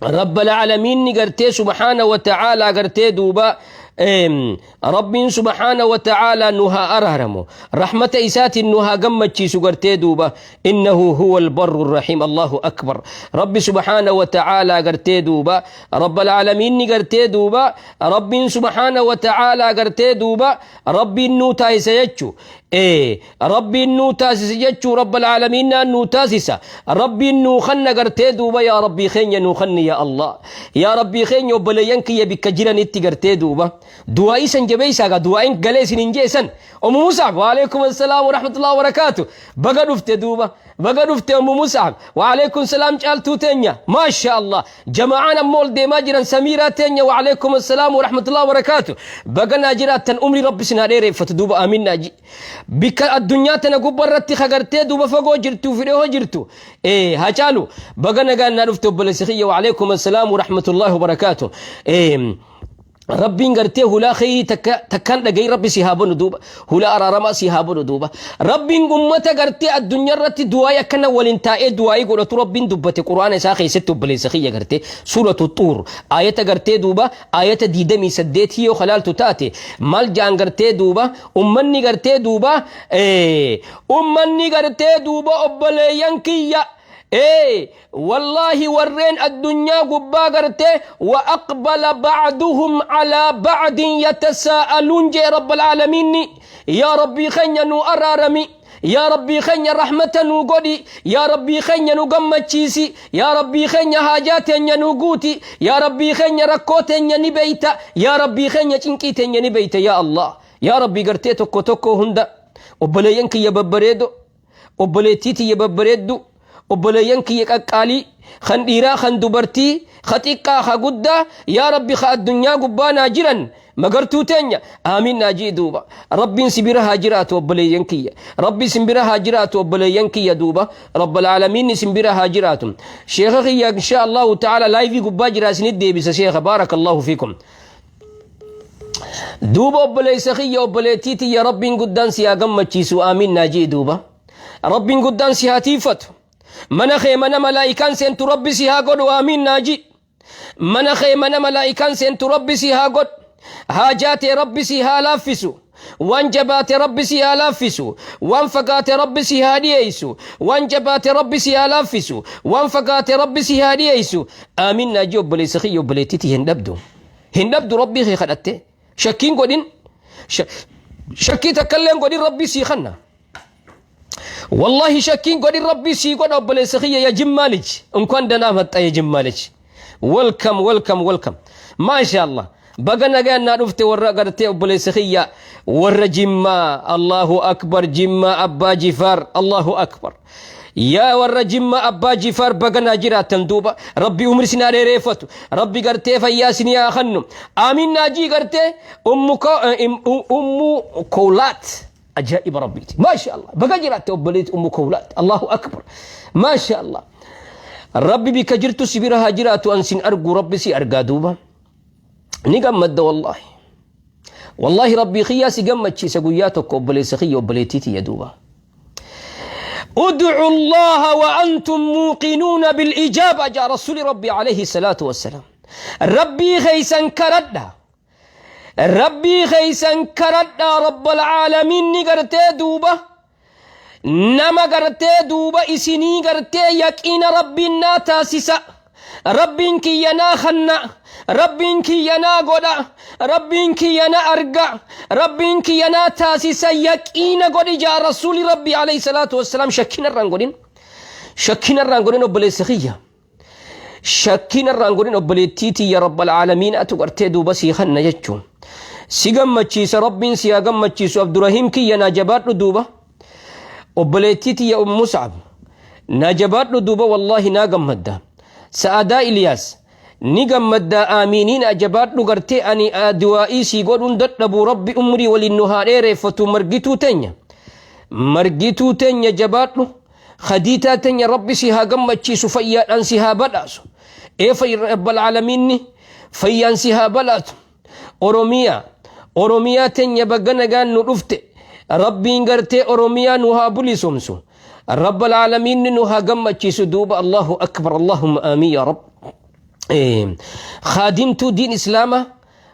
Speaker 2: Rabbal aalamiinni gartee subhaanahu wa ta'aalaa gartee duuba Rabbiin subhaanahu wa ta'aalaa nu haa araaramu, rahmata isaatiin nu haa gammachiisu gartee duuba. Innahu huwa albarru rahiim. Allahu akbar. Rabbi subhaanahu wa ta'aalaa gartee duuba Rabbal aalamiinni gartee duuba Rabbiin subhaanahu wa ta'aalaa gartee duuba Rabbiin nuu taasisa jechu Rabbiin nuu taasisa jechuu Rabbal aalamiinnaan nuu taasisa. Rabbiin nuu kanna gartee duuba. Yaa Rabbii keenya nuu kanni, yaa Allah, yaa Rabbii keenya. Obboleeyyan kiyya bikka jiranitti gartee duuba du'aa'ii san jabeessaa gaa du'aa'iin galee isin hin jeessan. Ummu Mus'ab, waalaikum assalaam wa rahmatullahi wa barakaatu. Baga dhufte duuba, baga dhufte Ummu Mus'ab. Waalaikum salaam caaltuu teenya, maasha Allah. Jama'aan ammoo ol deemaa jiran. Samiiraa teenya, waalaikum assalaam wa rahmatullahi wa barakaatu. Baga naa jiraattan, umrii Rabbi isin haa dheereeffatu duuba. Amiin naaji. Bikka addunyaa tana gubbaa irratti kagartee duuba fagoo jirtu fidhee jirtu haa caalu. Baga nagaan naa dhufte obboleessi kiyya. Waalaikum assalaam wa rahmatullahi wa barakaatu. Rabbiin gartee hulaa khayrii takka takkaan dhagayi Rabbi si haa banu duuba. Hulaa araaramaa si haa banu duuba. Rabbiin ummata gartee addunyaa irratti du'aayii akkana waliin taa'ee du'aayii godhatu Rabbiin dubbate Qur'aana isaa keessatti obboleessa kiyya gartee suuratu Xuur ayata gartee duuba ayata 28 yoo halaaltu taate maal ja'an gartee duuba ummanni gartee duuba ummanni gartee duuba obboleeyyan kiyya wallaahi warreen addunyaa gubbaa gartee wa aqbala ba'duhum alaa ba'din yatasaa'aluun jee rabbal aalamiinni. Yaa Rabbii keenya nu araarami, yaa Rabbii keenya rahmata nu godhi, yaa Rabbii keenya nu gammachiisi, yaa Rabbii keenya haajaa teenya nu guuti, yaa Rabbii keenya rakkoo teenya ni beeyta, yaa Rabbii keenya cinqii teenya ni beeyta. Yaa Allah, yaa Rabbii gartee tokko tokko hunda obboleeyyan kiyya babbareedo, obboleettii tiyya babbareeddu, obboleeyyan kiyya qaqqaalii, kan dhiiraa, kan dubartii, ka xiqqaa, ka guddaa, yaa Rabbi ka addunyaa gubbaa naa jiran magartuu teenya aamiin naa jii duuba. Rabbiin si bira haa jiraatu obboleeyyan kiyya, Rabbi isin bira haa jiraatu obboleeyyan kiyya duuba. Rabbal aalamiin isin bira haa jiraatu. Sheekha kiyya insha Allahu ta'ala live gubbaa jira isinit deebisa. Sheekha, baarakallahu fiikum duuba. Obboleessa kiyya, obboleettii tiyya, Rabbiin guddaan si haa gammachiisu. Aamiin naa jii duuba. Rabbiin guddaan si haa tiiffatu. Mana kee mana malaa'ikaan seentu Rabbi si haa godhu. Aamiin naa jii. Mana kee mana malaa'ikaan seentu Rabbi si haa godhu. Haajaa tee Rabbi si haa laaffisu. Waan jabaate Rabbi si haa laaffisu. Waan fagaate Rabbi si haa dhiyeessu. Waan jabaate Rabbi si haa laaffisu. Waan fagaate Rabbi si haa dhiyeessu. Aamiin naa jii obboleessa kiyya, obboleettii tiyya. Hin dhabdu, hin dhabdu. Rabbii kee kadhatte shakkiin godhin, shakkii takkallee hin godhin, Rabbi sii kanna. Wallahi shakkiin godhin, Rabbii sii godha. Obboleessa kiyya, ya Jimmaa ልጅ እንኳን ደህና መጣ። የጅማ ልጅ welcome, welcome, welcome. Maasha Allah, baga nagaan naa dhufte. Warra gartee obboleessa kiyya warra Jimmaa, Allahu akbar, Jimmaa Abbaa Jifaar, Allahu akbar. Yaa warra Jimma Abbaa Jifaar, baga naa jiraattan duuba. Rabbi umri sinaa dheereeffatu, Rabbi gartee fayyaa sinii haa kennu. Aamin naajii gartee Ummu Kowlaat, ajaa'iba Rabbiiti. Maasha Allah, baga jiraatte obboleetti Ummu Kowlaat. Allahu akbar, maasha Allah. Rabbi bika jirtu si bira haa jiraatu. An sin argu, Rabbi si argaa duuba. Ni gammadda wallahi, wallahi Rabbii kiyyaa si gammachiisa guyyaa tokko, obboleessa kiyya, obboleettii tiyya duuba. ادعوا الله وأنتم موقنون بالإجابة، جاء رسول ربي عليه الصلاة والسلام. ربي خيسا كردا، ربي خيسا كردا، رب العالمين نقرتي دوبة نما قرتي دوبة إسني قرتي يقين ربي ناتاسسا، ربين كي خنا، ربين كي قدا، ربين كي أرقع، ربين كي تاسسا. يقين قد جاء رسول ربي عليه الصلاة والسلام. شكين الرانقودين، شكين الرانقودين obboleessa kiyya, shakkiin irraan godhin obboleettiitii. Ya Rabbal Aalamiin, atu gartee duuba sii kanna jechuun si gammachiisa. Rabbiin si haa gammachiisu. Abdurrahiim kiyya, naa jabaadhu duuba. Obboleettiitii ya Mus'ab, naa jabaadhu duuba. Wallaahi naa gammadda. Sa'adaa Iliyaas ni gammaddaa. Aamiiniin ajabaadhu gartee. Ani du'aa'ii sii godhuun dadhabu. Rabbi umrii waliin nu haa dheereeffatu. Margituu teenya, Margituu teenya, jabaadhu. Khadiitaa teenya, Rabbi si haa gammachiisu, fayyaadhaan si haa badhaasu. Eefa Rabbal Aalamiinni fayyaan si haa badhaasu. Oromiyaa, Oromiyaa teenya, bagga nagaan nu dhufte. Rabbiin gartee Oromiyaa nu haa bulisomsu, Rabbal Aalamiinni nu haa gammachiisu duuba. Allahu akbar, Allahumma aamin ya Rab. Khaadimtuu diin Islaamaa,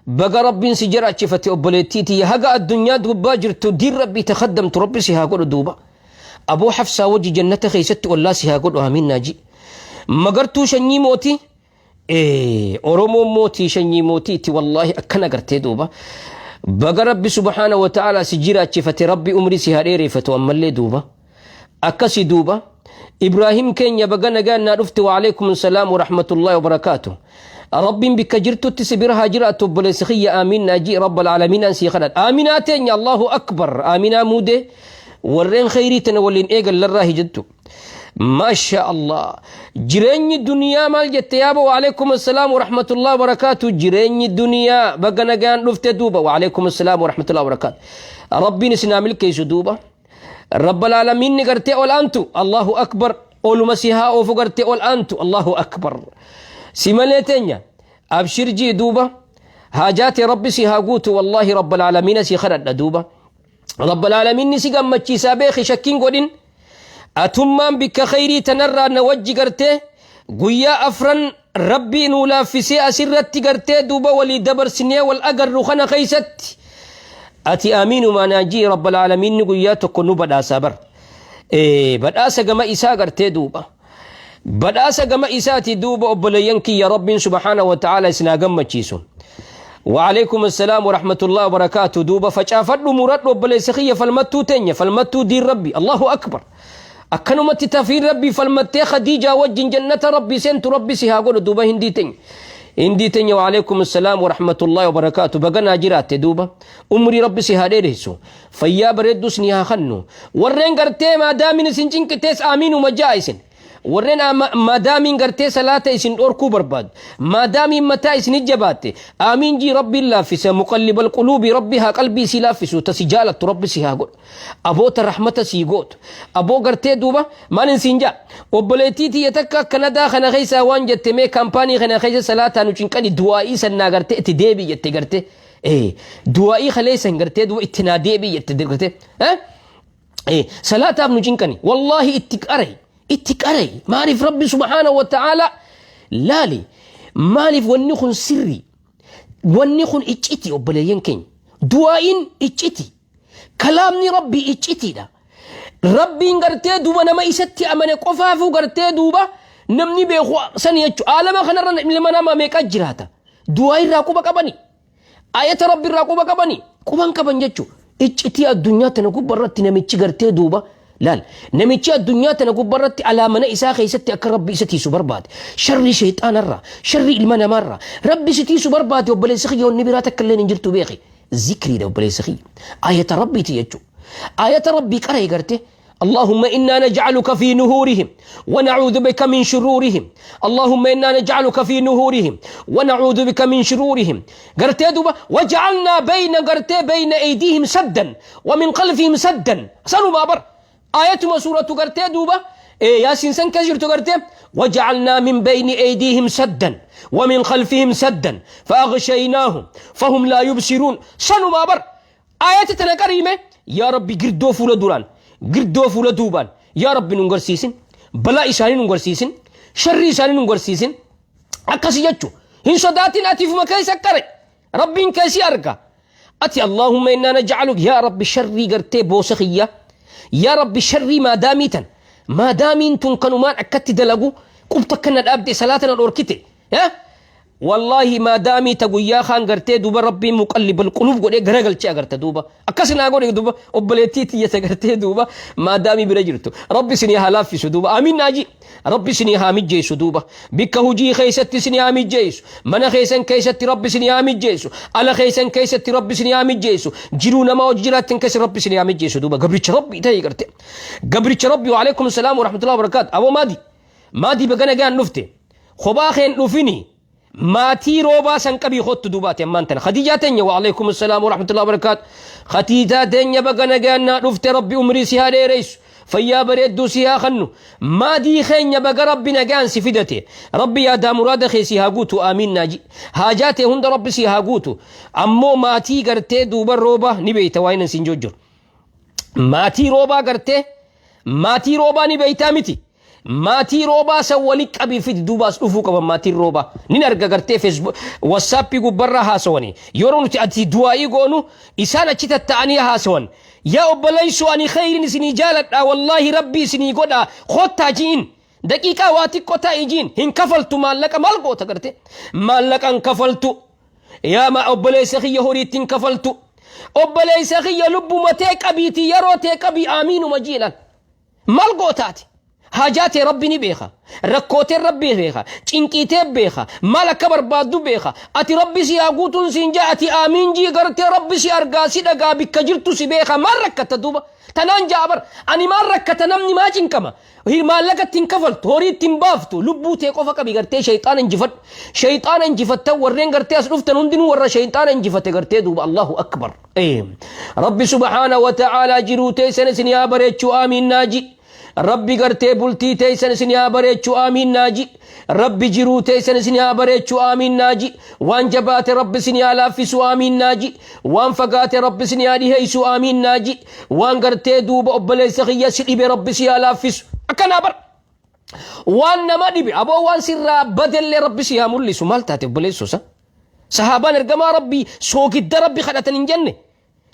Speaker 2: baga Rabbiin si jiraachifate. Obboleettiiti haga addunyaa gubbaa jirtu diin Rabbii takaddamtu Rabbi si haa godhu duuba. Abuu Hafsaa wajji jannata keessatti ollaa si haa godhu. Amiin naaji. Magartuu shanyii mootii, Oromoon mootii, shanyii mootiiti wallaahi. Akkana gartee duuba baga Rabbi subhaana wa ta'ala si jiraachifate. Rabbi umrii si haa dheereeffatu ammallee duuba. Akkasi duuba. Ibraahim keenya, baga nagaan naa dhufte. Waalaikum salaam wa rahmatullahi wa barakaatu. Rabbiin bikka jirtutti si bira haa jiraatu obboleessi kiyya. Amiin naajii. Rabbal Aalamiin an sii kadhadha. Aaminaa teenya, Allahu akbar. Aaminaa muudee warreen khayrii tana waliin eegallarraa hijattu. Maasha Allah, jireenyi duniyaa maal jette yaaba? Waalaikum assalaam wa rahmatullahi wa barakaatu. Jireenyi duniyaa, baga nagaan dhufte duuba. Waalaikum assalaam wa rahmatullahi wa barakaatu. Rabbiin isinaa milkeessu duuba. Rabbal Aalamiin ni gartee ol aantu. Allahu akbar, oluma si haa oofu gartee ol aantu. Allahu akbar. Si malee teenya, abshir jii duuba. Haajaate Rabbi si haa guutu. Wallahi Rabbal Aalamiin si kadhadha duuba. Rabbal Aalamiin si gammachiisaa beeki, shakkiin godhin. Atummaan bikka khayrii tanarraa na wajji gartee guyyaa afran Rabbii nuu laaffisee asirratti gartee duuba walii dabarsinee wal agarru kana keeysatti ati amiinumaa naajii. Rabbal Aalamiin guyyaa tokko nu badhaasaa bar. Badhaasa gama isaa gartee duuba. Badhaasa gama isaati duuba. Obboleeyyan kiyya, Rabbiin subhaana wa ta'ala isinaa gammachiisu. وعليكم السلام ورحمة الله وبركاته دوبا. فشافدو مراد obboleessa kiyya, falmattuu teenya, falmattuu diin Rabbi, Allahu akbar. Akkanumatti tafiin Rabbi falmattee Khadiijaa wajjin jannata Rabbi seentu Rabbi si haa godhu duuba. Hindii teenya, hindii teenya, وعليكم السلام ورحمة الله وبركاته. Baganaa jiraatte duuba. Umrii Rabbi si haa dheeressu, fayyaa bareeddus ni haa kennu. Warreen gartee maadaamin isin cinqitees aamiinuma ja'a isin. Warreen maadaamiin gartee salaata isin dhorkuu barbaadu, maadaamiin mataa isin jabaatte, aamiin jii. Rabbiin laaffisa. Muqallibal quluubi Rabbi haa qalbii si laaffisu. Tasi jaalattu Rabbi si haa godhu. Aboota rahmata sii gootu aboo gartee duuba. Maalin siin jaa? Obboleettii tiyya takka Kanadaa kana keessaa waan jette, mee kaampaanii kana keessa salaataa nu cinqani, du'aa'ii sannaa gartee itti deebii jette. Gartee du'aa'ii kaleessan gartee duuba itti naa deebii jette gartee salaataaf nu cinqani. Wallaahi itti qarai, itti qarai. Maaliif? Rabbi subhaana wa ta'ala laali. Maaliif? Wanni kun sirri, wanni kun icciti. Obboleeyyan keenya, du'aa'iin icciti, kalaamni Rabbii iccitiidha. Rabbiin gartee duuba nama isatti amane qofaafuu gartee duuba namni beeku sani jechu. Aalama kanarra ilma namaa meeqa jiraata? Du'aa irraa quba qabani? Ayata Rabbi irraa quba qabani? Quban qaban jechu. Iccitii addunyaa tana gubba irratti namichi gartee duuba Laal, namichi addunyaa tana gubbarratti alaa mana isaa keessatti akka Rabbi isa tiisu barbaade. Sharri shayxaanarraa, sharri ilma namaarraa Rabbi si tiisu barbaade. Obboleessi kiyya, wanni biraa takka illee hin jirtu beeki. Zikriidha, obboleessi kiyya. Ayata Rabbiiti jechuudha. Ayata Rabbii qara'e gartee. اللهم إنا نجعلك في نهورهم ونعوذ بك من شرورهم. اللهم إنا نجعلك في نهورهم ونعوذ بك من شرورهم. قرتي دوبا وجعلنا بين قرتي بين أيديهم سدا ومن خلفهم سدا. سنو ما بر آية سورة قرتي دوبا إيه ياسين سن كجرت قرتي وجعلنا من بين أيديهم سدا ومن خلفهم سدا فأغشيناهم فهم لا يبصرون. سنو ما بر آية تنكريمة. يا ربي قردو فول دوران girdoo fuula duubaan yaa Rabbi nun garsiisin, balaa isaanii nun garsiisin, sharrii isaanii nun garsiisin. Akkasi jechu hin sodaatin. Atiifuma keessa qare, Rabbiin keessi arga ati. اللهم إنا نجعلك yaa Rabbi sharrii gartee boosa kiyya, yaa Rabbi sharrii maadaamii tan maadaamiin tun kanumaan akkatti dalagu qubta akkana dhaabde salaata na dhorkite. Wallaahi maadaamii ta guyyaa kaan gartee duuba Rabbiin مقلب القلوب godhee garagalchee agarta duuba akkas naa godhe. Duuba obboleettii tiyyata gartee duuba maadaamii bira jirtu Rabbi isinii haa laaffisu duuba. Amiin naaji. Rabbi isinii haa mijjeessu duuba. Bikka hujii keessatti isinii haa mijjeessu, mana keessan keessatti Rabbi isinii haa mijjeessu, ala keessan keessatti Rabbi isinii haa mijjeessu, jiruu nama hojii jiraattan keessa Rabbi isinii haa mijjeessu duuba. Gabricha Rabbi ta'e garte, gabricha Rabbi. وعليكم السلام ورحمة الله وبركاته. Aboo maadi maadii, bagana gaan dhufte. Kophaa keen dhufini, maatii roobaa san qabii kottu duubaati ammaan tana. Khadiijaa teenya, وعليكم السلام ورحمة الله وبركاته. Khadiijaa teenya, baga nagaan naa dhufte. Rabbi umrii si haa dheereysu, fayyaa bareedduu si haa kennu. Maadii keenya, baga Rabbi nagaan si fidate. Rabbi yaadaa muraada kee si haa guutu. Aamiin naaji. Haajaa tee hunda Rabbi si haa guutu. Ammoo maatii gartee duuba rooba ni beeyta waa inni sin jojjiru. Maatii roobaa gartee, maatii roobaa ni beeytaa miti? Maatii roobaa san wali qabii fidi duubaas dhufuu qaban. Maatiin roobaa nin arga gartee Facebook, WhatsAppii gubbarraa haasawanii. Yeroo nuti ati du'aa'ii goonu isaan achi tatta'anii haasawan. Yaa obboleessoo, ani khayrin isinii jaaladha, wallaahi Rabbi isinii godha. Kottaa ji'in, daqiiqaa waa xiqqoo ta'i ji'in. Hin kafaltu maallaqa. Maal goota garte? Maallaqa hin kafaltu. Yaa ma obboleessa kiyya, horiitti hin kafaltu. Obboleessa kiyya, lubbuma tee qabiitii, yeroo tee qabii, aamiinuma jiilan. Maal gootaati? Haajaa tee Rabbi ni beeka, rakkootee Rabbi beeka, cinqiitee beeka, maal akka barbaaddu beeka. Ati Rabbi si haa guutuun siin jaa, ati aamiin jii gartee. Rabbi si argaa, si dhagaa, bikka jirtu si beeka. Maal rakkatta duuba? Tanaan jaa bar ani. Maal rakkata namni? Maa cinqama? Maallaqa ittiin kafaltu, horii ittiin baaftu. Lubbuu tee qofa qabi gartee, shayxaana injifadhu. Shayxaana injifattan. Warreen gartee as dhuftan hundinuu warra shayxaana injifate gartee duuba. الله أكبر. Rabbi سبحانه وتعالى jiruu teessan isin yaa bareechuu. Aamiin naaji. Rabbi gartee bultii teessan isin yaa bareechuu. Aamiin naaji. Rabbi jiruu teessan isin yaa bareechuu. Aamiin naaji. Waan jabaate Rabbi isin yaa laaffisu. Aamiin naaji. Waan fagaate Rabbi isin yaa dhiheessu. Aamiin naaji. Waan gartee duuba obboleessa kiyya si dhibe Rabbi si yaa laaffisu. Akkanaa bar waan nama dhibe. Aboo, waan sirraa badellee Rabbi si haa mul'isu. Maal taate obboleessuusa? Sahaabaan ergamaa Rabbii soogidda Rabbi kadhatan hin jenne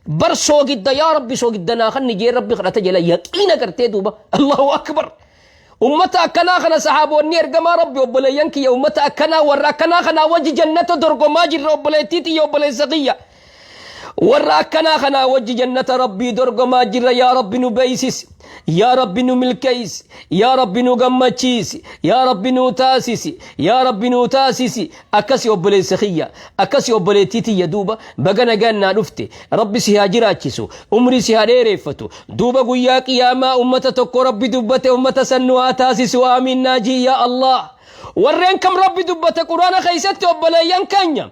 Speaker 2: bar. Soogidda, yaa Rabbi soogidda naa kan jee Rabbi kadhata jala yaqiina gartee duuba. الله أكبر. Ummata akkanaa kana sahaabonni ergamaa Rabbi. Obboleeyyan kiyya, ummata akkanaa, warra akkanaa kanaa wajji jannata dorgomaa jirra. Obboleettii tiyya, obboleessa kiyya, warra akkanaa kanaa wajji jannata Rabbii dorgomaa jirra. Yaa Rabbi nu beeysis, yaa Rabbi nu milkeeysi, yaa Rabbi nu gammachiisi, yaa Rabbi nu taasisi, yaa Rabbi nu taasisi. Akkasi obboleessa kiyya, akkasi obboleettii tiyya. Duuba baga nagaan naa dhufte. Rabbi si haa jiraachisu, umrii si haa dheereeffatu duuba. Guyyaa qiyaamaa ummata tokko Rabbi dubbate, ummata san nu haa taasisu. Aamiin naajii. Yaa Allah, warreen kam Rabbi dubbate Quraana keessatti? Obboleeyyan keenya,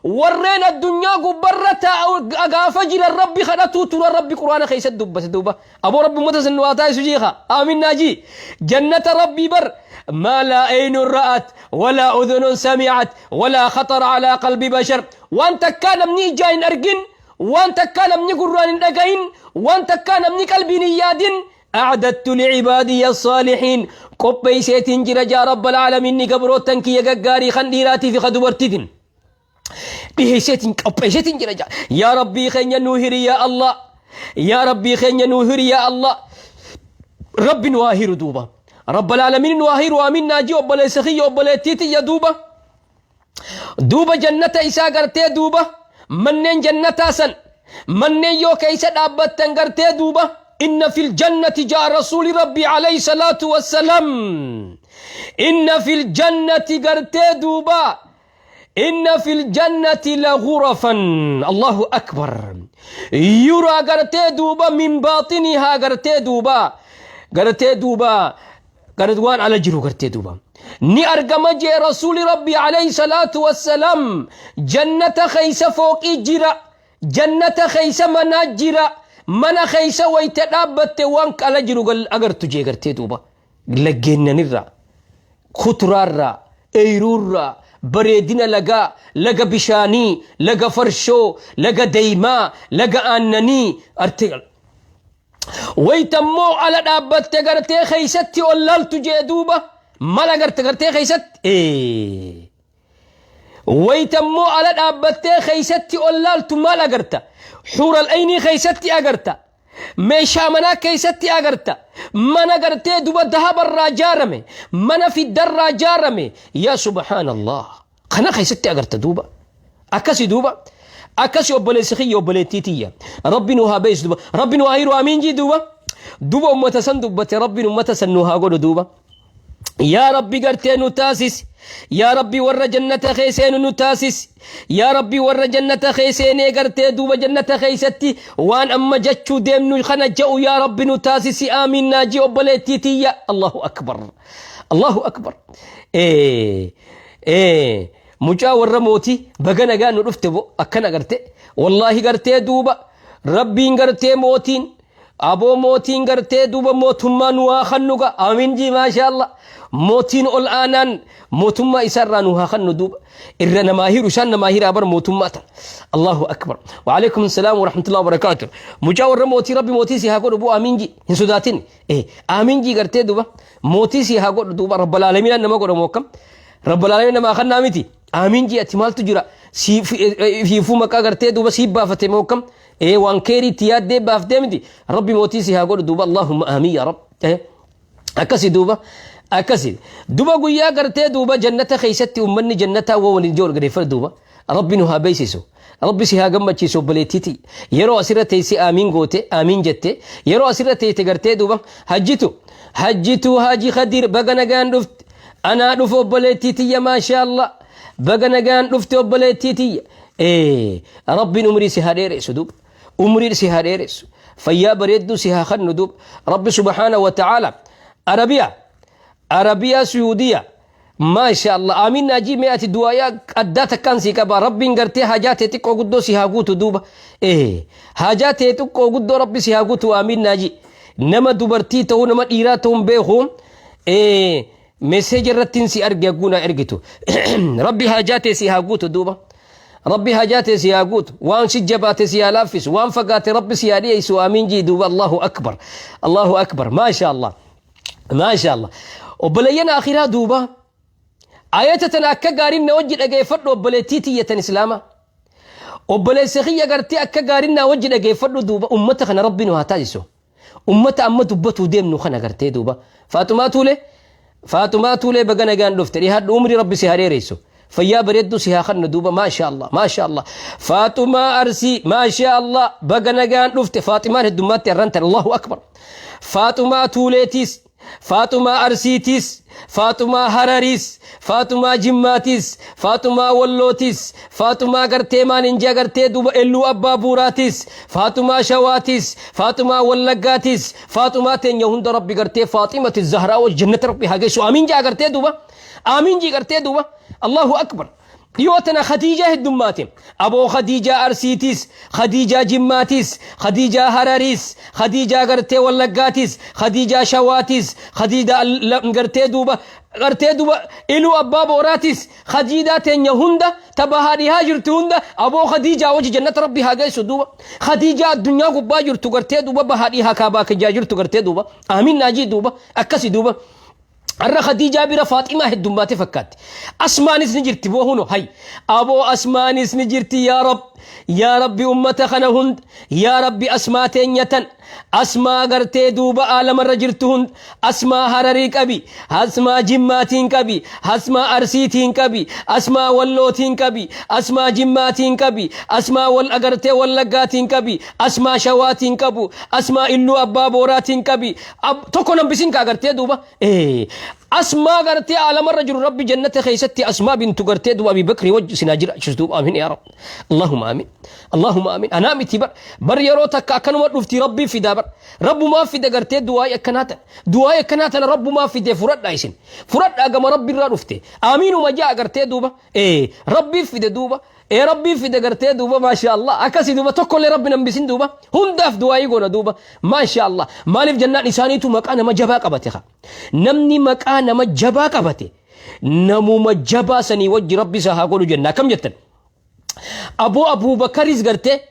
Speaker 2: warreen addunyaa gubbarra taa'u gaafa jiran Rabbi kadhatuu tura Rabbi Quraana keessatti dubbate duuba. Aboo, Rabbi ummata san nu haa taasisu jiika. Aamin naajii. Jannata Rabbii bar ما لا عين رأت ولا أذن سمعت ولا خطر على قلب بشر. Waan takkaa namni ijaa hin argin, waan takkaa namni gurraan hin dhagayin, waan takkaa namni qalbiin hin yaadin أعددت لعبادي الصالحين qopheeyseetiin jira jaa رب العالمين. Ni gabrootan kiyya gaggaarii kan dhiiraatii fi ka dubartiitiin dhiheesseetiin qopheesseetiin jira jaa. Yaa Rabbii keenya nuu hiri, yaa Allah, yaa Rabbii keenya nuu hiri, yaa Allah. Rabbi nu haa hiru duuba. رب العالمين nu haa hiru. Amiin naajii. Obboleessa kiyya, obboleettii tiyya, duuba duuba jannata isaa gartee duuba manneen jannataa san manneen yoo keessa dhaabbattan gartee duuba. Inna fil jannati jaa rasuuli rabbi alayhi salaatu wassalaam. Inna fil jannati gartee duuba. Inna fil jannati la ghurafan. Allahu akbar. Yuraa gartee duuba min baaxinihaa gartee duuba. Gartee duuba. Gartee waan ala jiru gartee duuba. Ni argama jee rasuuli rabbi alayhi salaatu wassalaam. Jannata keeysa fooqii jira. Jannata keeysa manaa jira. Mana keeysa wayte dhaabbatte waan ala jiru agartu jee gartee duuba. Laggeenyanirraa, kuturaarraa, eeyruurraa, bareedina lagaa, laga bishaanii, laga farshoo, laga deeymaa, laga aannanii arte. Waytammoo ala dhaabbatte gartee keeysatti ol laaltu jee duuba mala garte gartee keeysatti. Waytammoo ala dhaabbattee keeysatti ol laaltu maal agarta? Xuural aynii keeysatti agarta. Meeshaa manaa keeysatti agarta. Mana gartee duba dahabarraa jaarame, mana fiddarraa jaarame. Yaa subhaanallah. Kana keeysatti agarta duuba. Akkasi duuba. Akkasi obboleessi kiyya, obboleettii tiyya. Rabbi nu haa beeysu duuba. Rabbi nu haa hiru, amiin jii duuba. Duuba ummata san dubbate, Rabbiin ummata san nu haa godhu duuba. Yaa Rabbi gartee nu taasis. Yaa Rabbi warra jannata kee seenu nu taasis. Yaa Rabbi warra jannata kee seenee gartee duuba jannata keeysatti waan amma jechuu deemnu kana ja'u yaa Rabbi nu taasisi, amiin naajii obboleettii tiyya. Allahu akbar. Allahu akbar. Mucaa warra mootii, baga nagaa nu dhufte bo akkana garte. Wallaahi gartee duuba Rabbiin gartee mootiin aboo mootiin gartee duuba mootummaa nu haa kannu ga, amiin jii, maasha Allah. Mootiin ol aanaan mootummaa isaarraa nu haa kannu duuba. Irra namaa hiru, isaan namaa hiraa bar mootummaa tan. Allahu akbar. Wa alaikum salaam wa rahmatullahi wa barakaatuh. Mucaa warra mootii, Rabbi mootii si haa godhu bu, amiin jii, hin sodaatin. Amiin jii gartee duuba mootii si haa godhu duuba. Rabbal aalamiinaan nama godhamu akkam? Rabbal aalamiin namaa kannaa miti. Amiin jii, ati maaltu jira? Siifuu maqaa gartee duuba siif baafate moo akkam? Waan keerii itti yaaddee baaftee miti. Rabbi mootii si haa godhu duuba. Allahumma amiin yaa Rabb. Akkasi duuba. Akkasi. Duba guyyaa gartee duuba jannata keessatti uummanni jannataa waa waliin jiru gadi duuba. Rabbi nu haa beeksisu. Rabbi si haa gammachiisu obboleettiiti. Yeroo asirra teessee amiin goote, amiin jette. Yeroo asirra teesse gartee duuba hajjitu. Hajjitu Haji Khadir, baga nagaan dhufte. Anaa dhufu obboleettii tiyya, maasha Allah. Baga nagaan dhufte obboleettii tiyya. Rabbiin umrii si haa dheeressu duuba. Umrii si haa dheeressu. Fayyaa bareedduu si haa kennu duuba. Rabbi subhaana wa ta'ala. Arabiyaa. Arabiyaa Suyuudiyaa. Maasha Allah. Amiin naajii, mee ati du'aayaa addaa takkaan sii qaba. Rabbiin gartee hajaa tee xiqqoo guddoo si haa guutu duuba. Hajaa tee xiqqoo guddoo Rabbi si haa guutu, amiin naajii. Nama dubartii ta'uu nama dhiiraa ta'uu hin beeku. Message irratti si arge hagguu naa ergitu. Rabbi hajaa tee si haa guutu duuba. Rabbi hajaa tee si haa guutu. Waan si jabaate si haa laaffisu. Waan fagaate Rabbi si haa dhiyeessu. Amiin jii duuba. Allahu akbar. Allahu akbar. Maasha Allah. Maasha Allah. Obboleeyyan akhiraa duuba. Ayata tana akka gaariin na wajji dhageeffadhu, obboleettii tiyyatan islaamaa. Obboleessa kiyya gartee akka gaariin na wajji dhageeffadhu duuba, ummata kana Rabbi nu haa taasisu. Ummata amma dubbatuu deemnu kana gartee duuba. Faaxumaa Tuulee. Faaxumaa Tuulee, baga nagaan dhufte, dhihaadhu, umrii Rabbi si haa dheeressu. Fayyaa bareedduu si haa kennu duuba, maasha Allah, maasha Allah. Faaxumaa Arsii, maasha Allah, baga nagaan dhufte. Faaximaan heddummaatti arrantan, Allahu akbar. Faaxumaa Tuuleetiis, Faaxumaa Arsiitiis, Faaxumaa Harariis, Faaxumaa Jimmaatiis, Faaxumaa Wallootiis, Faaxumaa gartee maaninjaa gartee duuba Elluu Abbaa Buuraatiis, Faaxumaa Shawaatiis, Faaxumaa Wallaggaatiis, Faaxumaa teenya hunda Rabbi gartee Faaximati Zahraa wal jannata Rabbi haa geessu. Amiin jaa gartee duuba. Amiin jii gartee duuba. Allahu akbar. Dhiyoo tana Khadiijaa heddummaate. Aboo Khadiijaa Arsiitiis, Khadiijaa Jimmaatiis, Khadiijaa Harariis, Khadiijaa gartee Wallaggaatiis, Khadiijaa Shawaatiis, Khadiijaa gartee duuba Iluu Abbaa Booraatiis, Khadiijaa teenya hunda tabahaa dhihaa jirtu hunda aboo Khadiijaa wajji jannata Rabbi haa geessu duuba. Khadiijaa addunyaa gubbaa jirtu gartee duuba bahaa dhihaa kaabaa kijaa jirtu gartee duuba. Amiin naajii duuba, akkasi duuba. Har'a Khadiijaa bira Faaximaa heddummaate fakkaatti. Asmaanis ni jirti boo huno hay. Aboo Asmaanis ni jirti yaa Rab. Yaa Rabbi, ummata kana hunda, yaa Rabbi, asmaa teenya tan, asmaa gartee duuba aalamarra jirtu hunda, asmaa Hararii qabi, asmaa Jimmaatiin qabi, asmaa Arsiitiin qabi, asmaa Wallootiin qabi, asmaa Jimmaatiin qabi, asmaa wal agartee Wallaggaatiin qabi, asmaa Shawaatiin qabu, asmaa Illuu Abbaa Booraatiin qabi. Tokko nambisin ka agartee duuba asmaa gartee aalamarra jiru, Rabbi jannata keessatti Asmaa bintu gartee duuba Abi Bakrii wajji sinaa jiraachisu duuba. Amiin yaa Rabbi, Allahumma amin, Allahumma amin. Anaa miti bar, bar yeroo takka akkanuma dhufti, Rabbii fidaa bar, Rabbumaa fida gartee du'aa'ii akkanaa tan, du'aa'ii akkanaa tana Rabbumaa fide. Fudhadhaa, isin fudhadhaa, gama Rabbi irraa dhufte. Amiinuma jaa gartee duuba. Rabbii fide duuba, Rabbii fide gartee duuba. Maasha Allah, akkasii duuba. Tokkollee Rabbi nambisin duuba, hundaaf du'aa'ii goona duuba. Maasha Allah, maaliif jennaan isaaniitu maqaa nama jabaa qabate. Haa, namni maqaa nama jabaa qabate namuma jabaa sanii wajji Rabbi isaa haa godhu jenna. Akkam jettan? Aboo, Abuubakaris gartee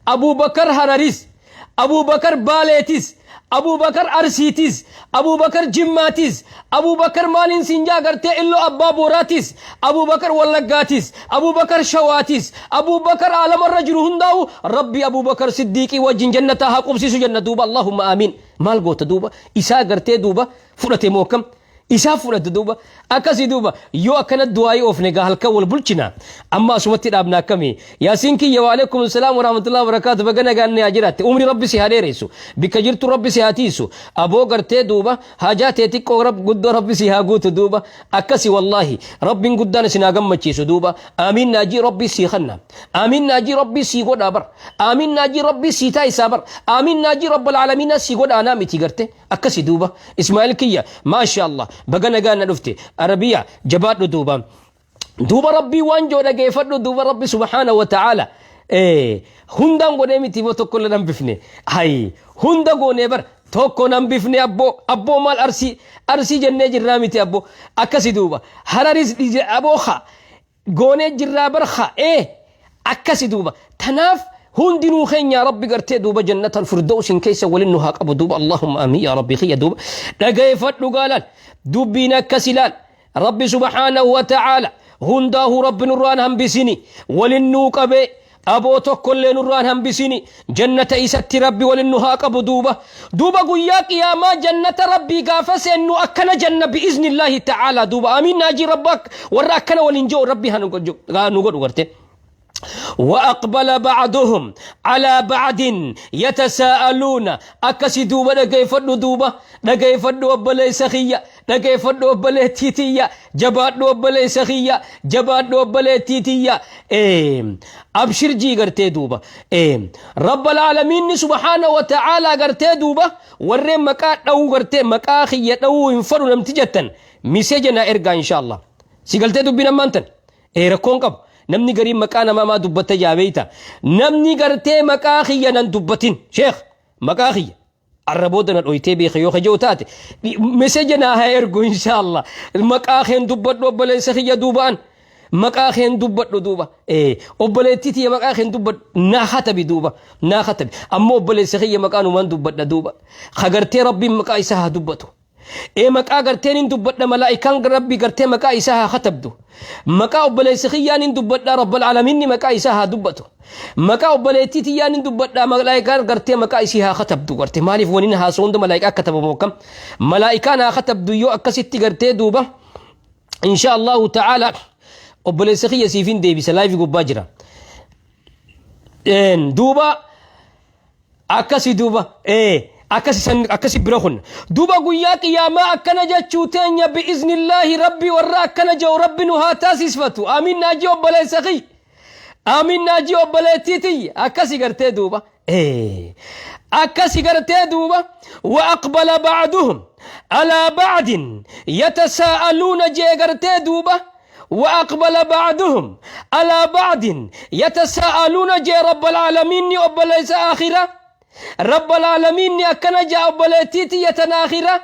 Speaker 2: Abuubakar Hararis, Abuubakar Baaleetis, Abuubakar Arsiitis, Abuubakar Jimmaatis, Abuubakar maaliin siinjaa gartee Illoo Abbaa Booraatis, Abuubakar Wallaggaatis, Abuubakar Shawaatis, Abuubakar aalamarra jiru hundaa'u Rabbi Abuubakar Siddiiqii wajjin jannataa haa qubsiisu jenna duuba. Allahumma aamiin. Maal goota duuba? Isaa gartee duuba fudhate moo akkam isaa fudhate duuba? Akkasii duuba. Yoo akkana du'aayii oofne gaa halkan wal bulchina. Amma asumatti dhaabna. Akkamii Yaasiin kiyya? Waalaikum salaam warahmatullahi wabarakaatu. Baga nagaan haa jiraatte. Umri Rabbi si haa dheeressu, bikka jirtu Rabbi si haa tiisu. Aboo, gartee duuba haajaa tee xiqqoo rab guddoo Rabbi si haa guutu duuba. Akkasi, wallaahi Rabbiin guddaan isin haa gammachiisu duuba. Aamiin naajii Rabbi sii kanna, aamiin naajii Rabbi sii godhaa bar, aamiin naajii Rabbi sii taayisaa bar, aamiin naajii Rabbal aalamiinaa sii godha. Anaa miti garte. Akkasi duuba. Ismaa'il kiyya, maasha Allah, baga nagaan na dhufte. Arabiya jabaadhu duuba. Duuba Rabbii waan joo dhageeffadhu duuba. Rabbi subhaana wa ta'aala hundaan godhee miti boo, tokko illee nan bifne. Hay, hunda goonee bar, tokko nan bifne. Abboo, abboo, maal Arsii Arsii jennee jirraa miti abboo? Akkasi duuba. Hararis aboo haa goonee jirraa bar. Haa, akkasi duuba. Tanaaf hundinuu keenya Rabbi gartee duuba jannatal firdawsin keessa walin nu haa qabu duuba. Allahumma amin yaa Rabbi kiyya. Duuba dhageeffadhu gaalaan dubbiin akkas ilaal. Rabbi subhaanahu wa ta'aala hundaahu Rabbi nurraan hambisini, walin nuu qabee aboo, tokkollee nurraan hambisini. Jannata isatti Rabbi walin nu haa qabu duuba. Duuba guyyaa qiyaamaa jannata Rabbii gaafa seennu akkana janna bi'iznillaahi ta'aalaa duuba. Amiin naajii Rabba warra akkana waliin ji'u Rabbi haa nu godhu garte. وأقبل بعضهم على بعض يتساءلون. Akkasi duuba, dhageeffadhu duuba, dhageeffadhu obboleessa kiyya, dhageeffadhu obboleettii tiyya, jabaadhu obboleessa kiyya, jabaadhu obboleettii tiyya. Abshir jii gartee duuba. Rabbal aalamiinni subhaana wa ta'aalaa gartee duuba warreen maqaa dha'uu gartee maqaa kiyya dha'uu hin fadhu namti jettan message naa ergaa insha Allah. Si galtee dubbiin ammaan tan rakkoon qabu. Namni gariin maqaa namaa maa dubbatta jaa beeyta. Namni gartee maqaa kiyya nan dubbatin, sheekh, maqaa kiyya arra booda na dhoytee beeka yoo kaja'u taate message naa haa ergu insha Allah. Maqaa keen dubbadhu obboleessa kiyya duubaan, maqaa keen dubbadhu duuba. Obboleettii tiyya maqaa keen dubbadhu naa katabi duuba, naa katabi. Ammoo obboleessa kiyya maqaa numaan dubbadha duuba. Kagartee Rabbiin maqaa isaa haa dubbatu. Maqaa garteen hin dubbadha, malaa'ikaan Rabbi gartee maqaa isaa haa katabdu. Maqaa obboleessi kiyyaan hin dubbadha, Rabbal aalamiinni maqaa isaa haa dubbatu. Maqaa obboleettii tiyyaan hin dubbadha, malaa'ikaan gartee maqaa isii haa katabdu garte. Maaliif waniin haasoo hunda malaa'ikaa katabamu akkam? Malaa'ikaan haa katabdu yoo akkasitti gartee duuba. Insha Allahu ta'ala obboleessi kiyya siif hin deebisa, live gubbaa jira. Duuba akkasi duuba, akkasi san akkasi bira kun duuba. Guyyaa qiyaamaa akkana jechuu teenya bi'iznillaahi. Rabbi warra akkana jedhu Rabbi nu haa taasisfatu. Amiin naajii obboleessa kiyya, amiin naajii obboleettii tiyya. Akkasi gartee duuba, akkasi gartee duuba. وأقبل بعضهم على بعض يتساءلون jee gartee duuba. وأقبل بعضهم على بعض يتساءلون jee رب العالمين. Obboleessa آخرة رب العالمين akkana jaa obboleettii tiyyatan آخرة.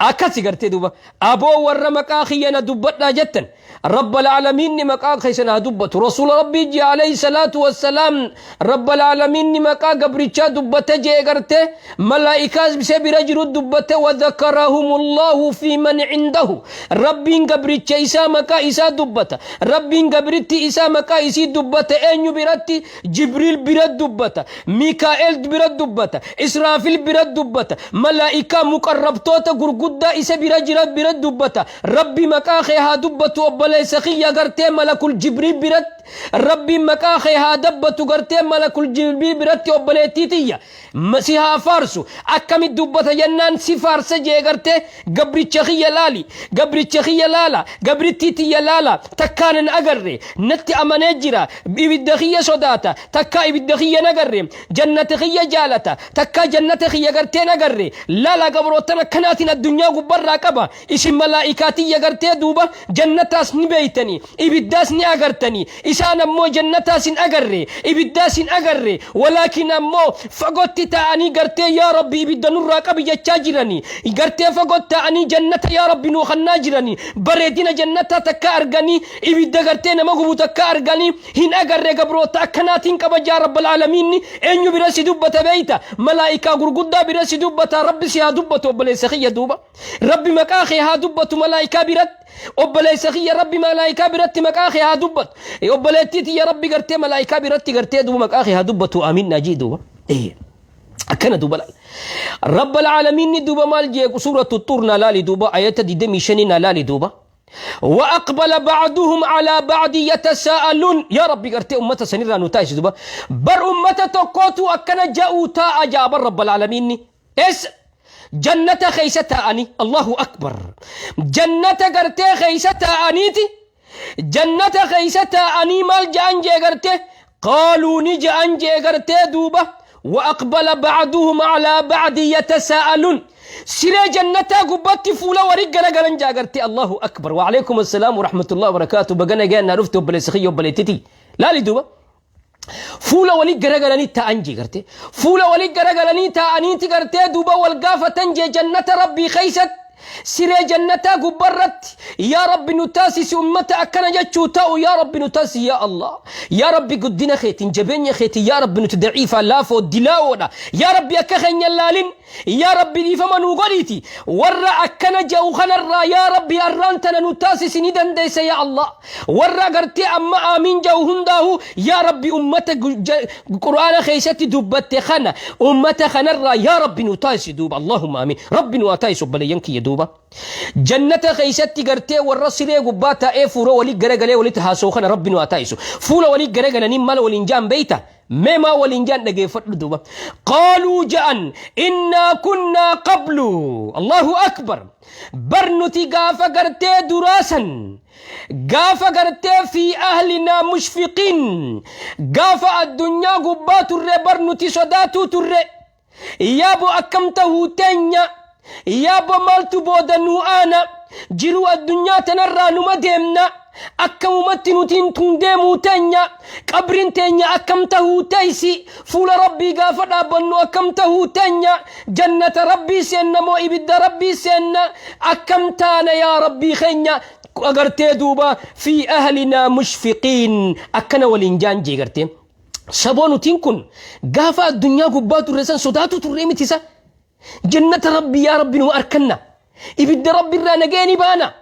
Speaker 2: Akkasi gartee duuba aboo warra maqaa kiyya na dubbadhaa jettan rabbal aalamiinni maqaa keessan haa dubbatu. Rasuula rabbii jee alayhi salaatu wassalaam rabbal aalamiinni maqaa gabrichaa dubbate jee gartee malaa'ikaa isa bira jiru dubbate wadhakarahumullahu fi man cindahu. Rabbiin gabricha isaa maqaa isaa dubbata. Rabbiin gabritti isaa maqaa isii dubbata eenyu biratti? Jibriil bira dubbata, Mikaa'el bira dubbata, Israafil bira dubbata, malaa'ikaa muqarrabtoota gurguddaa isa bira jira bira dubbata. Rabbi maqaa kee haa dubbatu obboleessa kiyya gartee malakul Jibriil biratti. Rabbiin maqaa kee haa dabbatu gartee malakul Jibriil biratti obboleettii tiyya. Si haa faarsu. Akkamitti dubbata jennaan si faarsa jee gartee gabricha kiyya laali, gabricha kiyya laala, gabrittii tiyya laala, takkaan hin agarre, natti amanee jira, ibidda kiyya sodaata, takkaa ibidda kiyya hin agarre, jannata kiyya jaalata, takkaa jannata kiyya gartee hin agarre, laala gabrootan akkanaatiin addunyaa gubbarraa qaba, isin malaa'ikaa tiyya gartee duuba jannataas ni beeytanii, ibiddaas ni agartanii, isaan ammoo jannataas hin agarre, ibiddaas hin agarre, walaakin ammoo fagootti taa'anii gartee yaa Rabbi ibidda nurraa qabi jechaa jiranii, gartee fagootti taa'anii jannata yaa Rabbi nuu kannaa jiranii, bareedina jannataa takka arganii, ibidda gartee nama gubu takka arganii hin agarre gabroota akkanaatiin qaba jaa Rabbal aalamiinni. Eenyu bira si dubbata beeyta? Malaa'ikaa gurguddaa bira si dubbata. Rabbi si haa dubbatu obboleessa kiyya duuba. Rabbi maqaa kee haa dubbatu malaa'ikaa biratti. Obboleessa kiyya Rabbi malaa'ikaa biratti maqaa kee haa dubbatu. Obboleettii tiyya Rabbi gartee malaa'ikaa biratti gartee duuba maqaa kee haa dubbatu amiin najii duuba. Akkana duuba laal. Rabbal aalamiinni duuba maal jee suuratu Xuur naa laali duuba ayata 25 naa laali duuba. وأقبل بعضهم على بعض يتساءلون. يا ربي قرتي أمة سنرى نتايس دوبا بر أمة تقوتو أكنا جاءوا تا أجاب رب العالمين. إس جنة خيسة أني الله أكبر. جنة قرتي خيسة أنيتي جنة خيسة أني مال جانجي قرتي قالوا نجي أنجي قرتي دوبا وأقبل بعضهم على بعض يتساءلون. سيري جنة قبتي فولا ورق غرغرن جاغرتي الله أكبر. وعليكم السلام ورحمة الله وبركاته. بغنا جانا رفتو بلسخي وبلتتي لا لدوبا فولا ولي غرغرني تا أنجي غرتي فولا ولي غرغرني تا أنيتي غرتي دوبا والغافة تنجي جنة ربي خيست سيري جنة قبرت يا رب نتاسس أمة أكنا جتشوتاو يا رب نتاسس يا الله يا رب قدنا خيتين جبين خيتي يا رب نتدعيفا لافو دلاونا يا رب أكخن يلالين يا رب ليفما نغريتي ورا أكنا جوخنا الرا يا ربي أرانتنا نتاسس ندن ديس يا الله ورا قرتي أما آمين جوهن داهو يا ربي أمة قرآن خيستي دبت خنا أمة خنا الرا يا ربي نتاسس دوب اللهم آمين ربي نتاسس بلينك يدوب جنة خيستي قرتي والرسل قباتا اي فورو ولي غرغلي ولي تهاسو خنا ربي نتاسس فولا ولي غرغلني مال ولنجان بيتا مما ولنجان دغه فدو دوبا قالوا جان إنا كنا قبل الله أكبر برنتي غافا غرتي دراسا غافا غرتي في أهلنا مشفقين غافا الدنيا غبات الري برنتي صداتو تري يابو أكمته تنيا يابو مالتو بودنو أنا جرو الدنيا تنرى نمدمنا أكم متنوتين تندمو تنيا قبرين تنيا أكم تهو تيسي فول ربي غافر أبنو أكم تهو تنيا جنة ربي سنة مو إبد ربي سنة أكم تانا يا ربي خنيا أغرتي دوبا في أهلنا مشفقين أكنا ولنجان جي غرتي سبونو تنكن غافا الدنيا قباتو رسان صداتو تريمتسا جنة ربي يا ربي نو أركنا إبد ربي رانا جاني بانا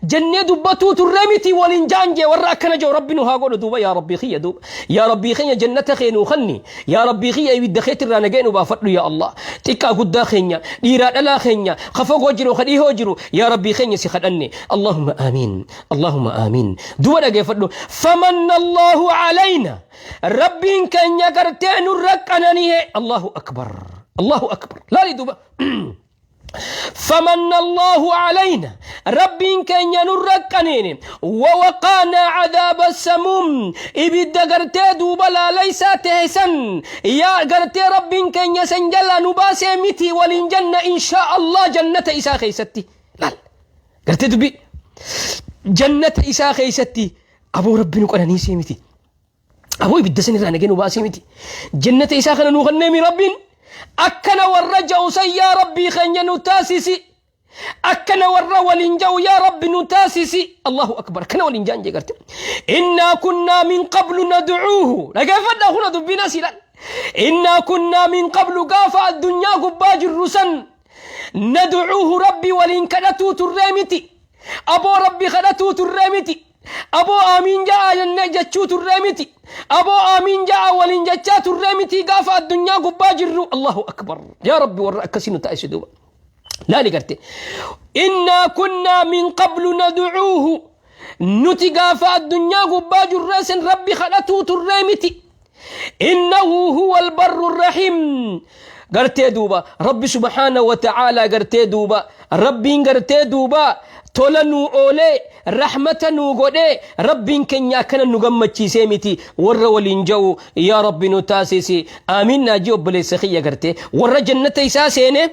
Speaker 2: جنة دبتو ترمتي ولنجانجي وراكنا جو ربي نو هاقول دوبا يا ربي خي دوب يا ربي خي جنة خي نو خني يا ربي خي إبد خيت رانا جانو بافرلو يا الله تكا قد خينيا ديرا لا خينيا خفوق وجرو خديه وجرو يا ربي خي سخدني اللهم آمين اللهم آمين دوبا نجي فضلو فمن الله علينا ربي كان يقرتين الرقنني الله أكبر الله أكبر لا لدوبا فمن الله علينا ربي كان ينرقنين ووقانا عذاب السموم إبدا قرتي دوبا لا ليس تهسن يا قرتي ربي كان يسنجل نباسي متي ولنجنة إن شاء الله جنة إسا خيستي لا قرتي دوبي جنة إسا خيستي أبو ربي نقول نيسي متي أبو إبدا سنرى نجي نباسي متي جنة إسا خنا نغنمي ربي أكنا والرجع يا ربي خنيا نتاسسي Akkana warra waliin ja'u yaa Rabbi nu taasisi. Allahu akbar. Akkana waliin ja'an jee garte. Innaa kunnaa min qablu nad'uuhu. Dhageeffadhaa kuna dubbiin asii laal. Innaa kunnaa min qablu gaafa addunyaa gubbaa jirru san nad'uuhu Rabbi waliin kadhatuu turree miti. Aboo Rabbi kadhatuu turree miti. Aboo aamiin ja'aa jennee jechuu turree miti. Aboo aamiin ja'aa waliin jechaa turree miti gaafa addunyaa gubbaa jirru. Allahu akbar. Yaa Rabbi warra akkasii nu taasisi duuba. Laali garte. Innaa kunnaa min qablu nad'uuhu. Nuti gaafa addunyaa gubbaa jirree sin Rabbi kadhatuu turree miti. Innahu huwa albarru rahiim. Gartee duuba Rabbi subhaana wa ta'aalaa gartee duuba Rabbiin gartee duuba tola nuu oolee rahmata nuu godhee Rabbiin keenya akkana nu gammachiisee miti warra waliin ja'u yaa Rabbi nu taasisi aamiin naajii obboleessa kiyya gartee warra jannata isaa seenee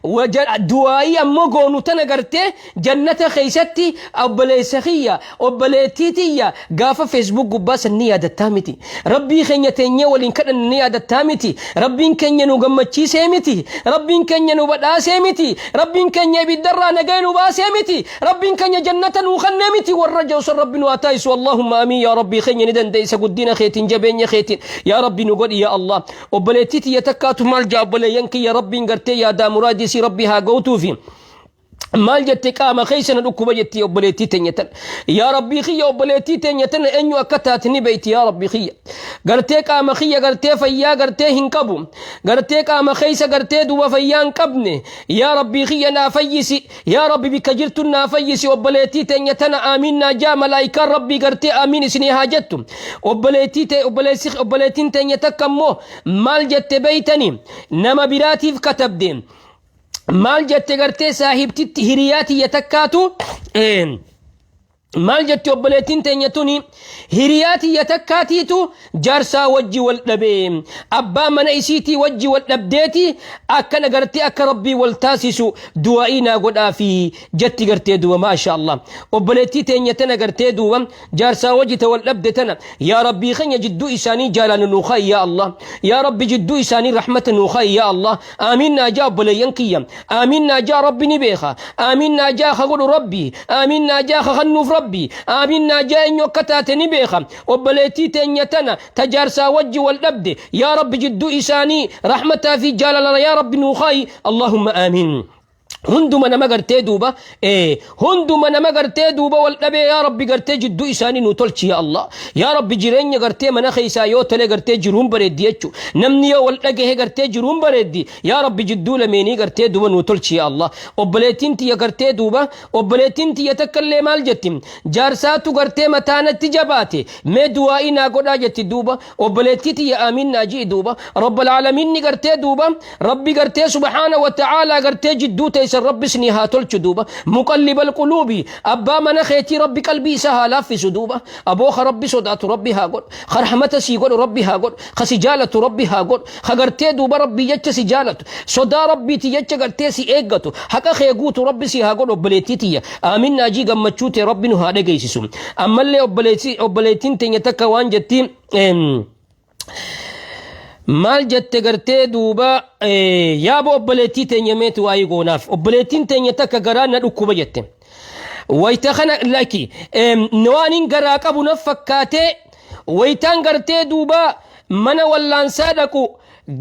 Speaker 2: Du'aa'ii ammoo goonu tana gartee jannata keessatti obboleessa kiyya obboleettii tiyya gaafa Facebook gubbaa san ni yaadattaa miti. Rabbii keenya teenyee waliin kadhanne ni yaadattaa miti. Rabbiin keenya nu gammachiisee miti. Rabbiin keenya nu badhaasee miti. Rabbiin keenya ibiddarraa nagaya nu baasee miti. Rabbiin keenya jannata nuu kennee miti. Warra jawsan Rabbi nu haa taasisu. Allahumma amiin yaa Rabbii keenya ni dandeessa guddina keetiin jabeenya keetiin. Yaa Rabbi nu godhi yaa Allah. Obboleettii tiyya takkaatu maal jaa obboleeyyan kiyya Rabbiin gartee yaadaa muraadii isii Rabbi haa gootuufi. Maal jette qaama keessa na dhukkuba jetti obboleettii teenya tana. Yaa Rabbii kiyya obboleettii teenya tana eenyu akka taate ni beekti yaa Rabbii kiyya. Gartee qaama kiyya gartee fayyaa gartee hin qabu. Gartee qaama keessa gartee duuba fayyaa hin qabne. Yaa Rabbii kiyya naa fayyisi. Yaa Rabbi bikka jirtu naa fayyisi obboleettii teenya tana aamiin naa jaa malaayikaan Rabbii gartee aamiin isinii haa jettu. Obboleettii te obboleessi obboleettiin teenya takka immoo maal jette beeytani nama biraatiif katabde. Maal jette gartee saahibtitti hiriyaa tiyya takkaatu maal jetti obboleettiin teenya tuni hiriyaa tiyya takkaatiitu jaarsaa wajji wal dhabe abbaa mana isiitii wajji wal dhabdeeti akkana gartee akka Rabbii wal taasisu du'aa'ii naa godhaafi jetti gartee duuba maasha Allah obboleettii teenya tana gartee duuba jaarsaa wajji ta wal dhabde tana yaa Rabbii keenya jidduu isaanii jaalala nuu kaa'i yaa Allah yaa Rabbi jidduu isaanii rahmata nuu kaa'i yaa Allah aamiin naa jaa obboleeyyan kiyya aamiin naa jaa Rabbi ni beeka aamiin naa jaa ka godhu Rabbi aamiin naa jaa ka kennuuf Rabbi aamiin naa jaa eenyu akka taate ni beeka obboleettii teenya tana ta jaarsaa wajji wal dhabde yaa Rabbi jidduu isaanii rahmataa fi jaalala yaa Rabbi nuu kaa'i Allahumma aamiin. Hunduma nama gartee duuba hunduma nama gartee duuba wal dhabee yaa Rabbi gartee jidduu isaanii nu tolchi yaa Allah yaa Rabbi jireenya gartee mana keessaa yoo tole gartee jiruun bareeddi jechu namni yoo wal dhagahe gartee jiruun bareeddi yaa Rabbi jidduu lameenii gartee duuba nu tolchi yaa Allah obboleettiin tiyya gartee duuba obboleettiin tiyya takka illee maal jetti jaarsaatu gartee mataanatti jabaate mee du'aa'ii naa godhaa jetti duuba obboleettii tiyya aamiin naa ji'i duuba rabbal aalamiinni gartee duuba Rabbi gartee subhaana wa ta'aalaa gartee jidduu teessan Rabbi isinii haa tolchu duuba muqallibal quluubi abbaa mana keetii Rabbi qalbii isaa haa laaffisu duuba aboo ka Rabbi sodaatu Rabbi haa godhu ka rahmata sii godhu Rabbi haa godhu ka si jaalatu Rabbi haa godhu ka gartee duuba Rabbi jecha si jaalatu sodaa Rabbiiti jecha gartee si eeggatu haqa kee guutu Rabbi si haa godhu obboleettii tiyya aamin naajii gammachuu tee Rabbi nu haa dhageessisu ammallee obboleettiin teenya takka waan jetti maal jette gartee duuba yaaba obboleettii teenya meetu waa'ee goonaaf obboleettiin teenya takka garaa na dhukkuba jette wayita kana laki waanin garaa qabu na fakkaatee wayitaan gartee duuba mana wallaansaa dhaqu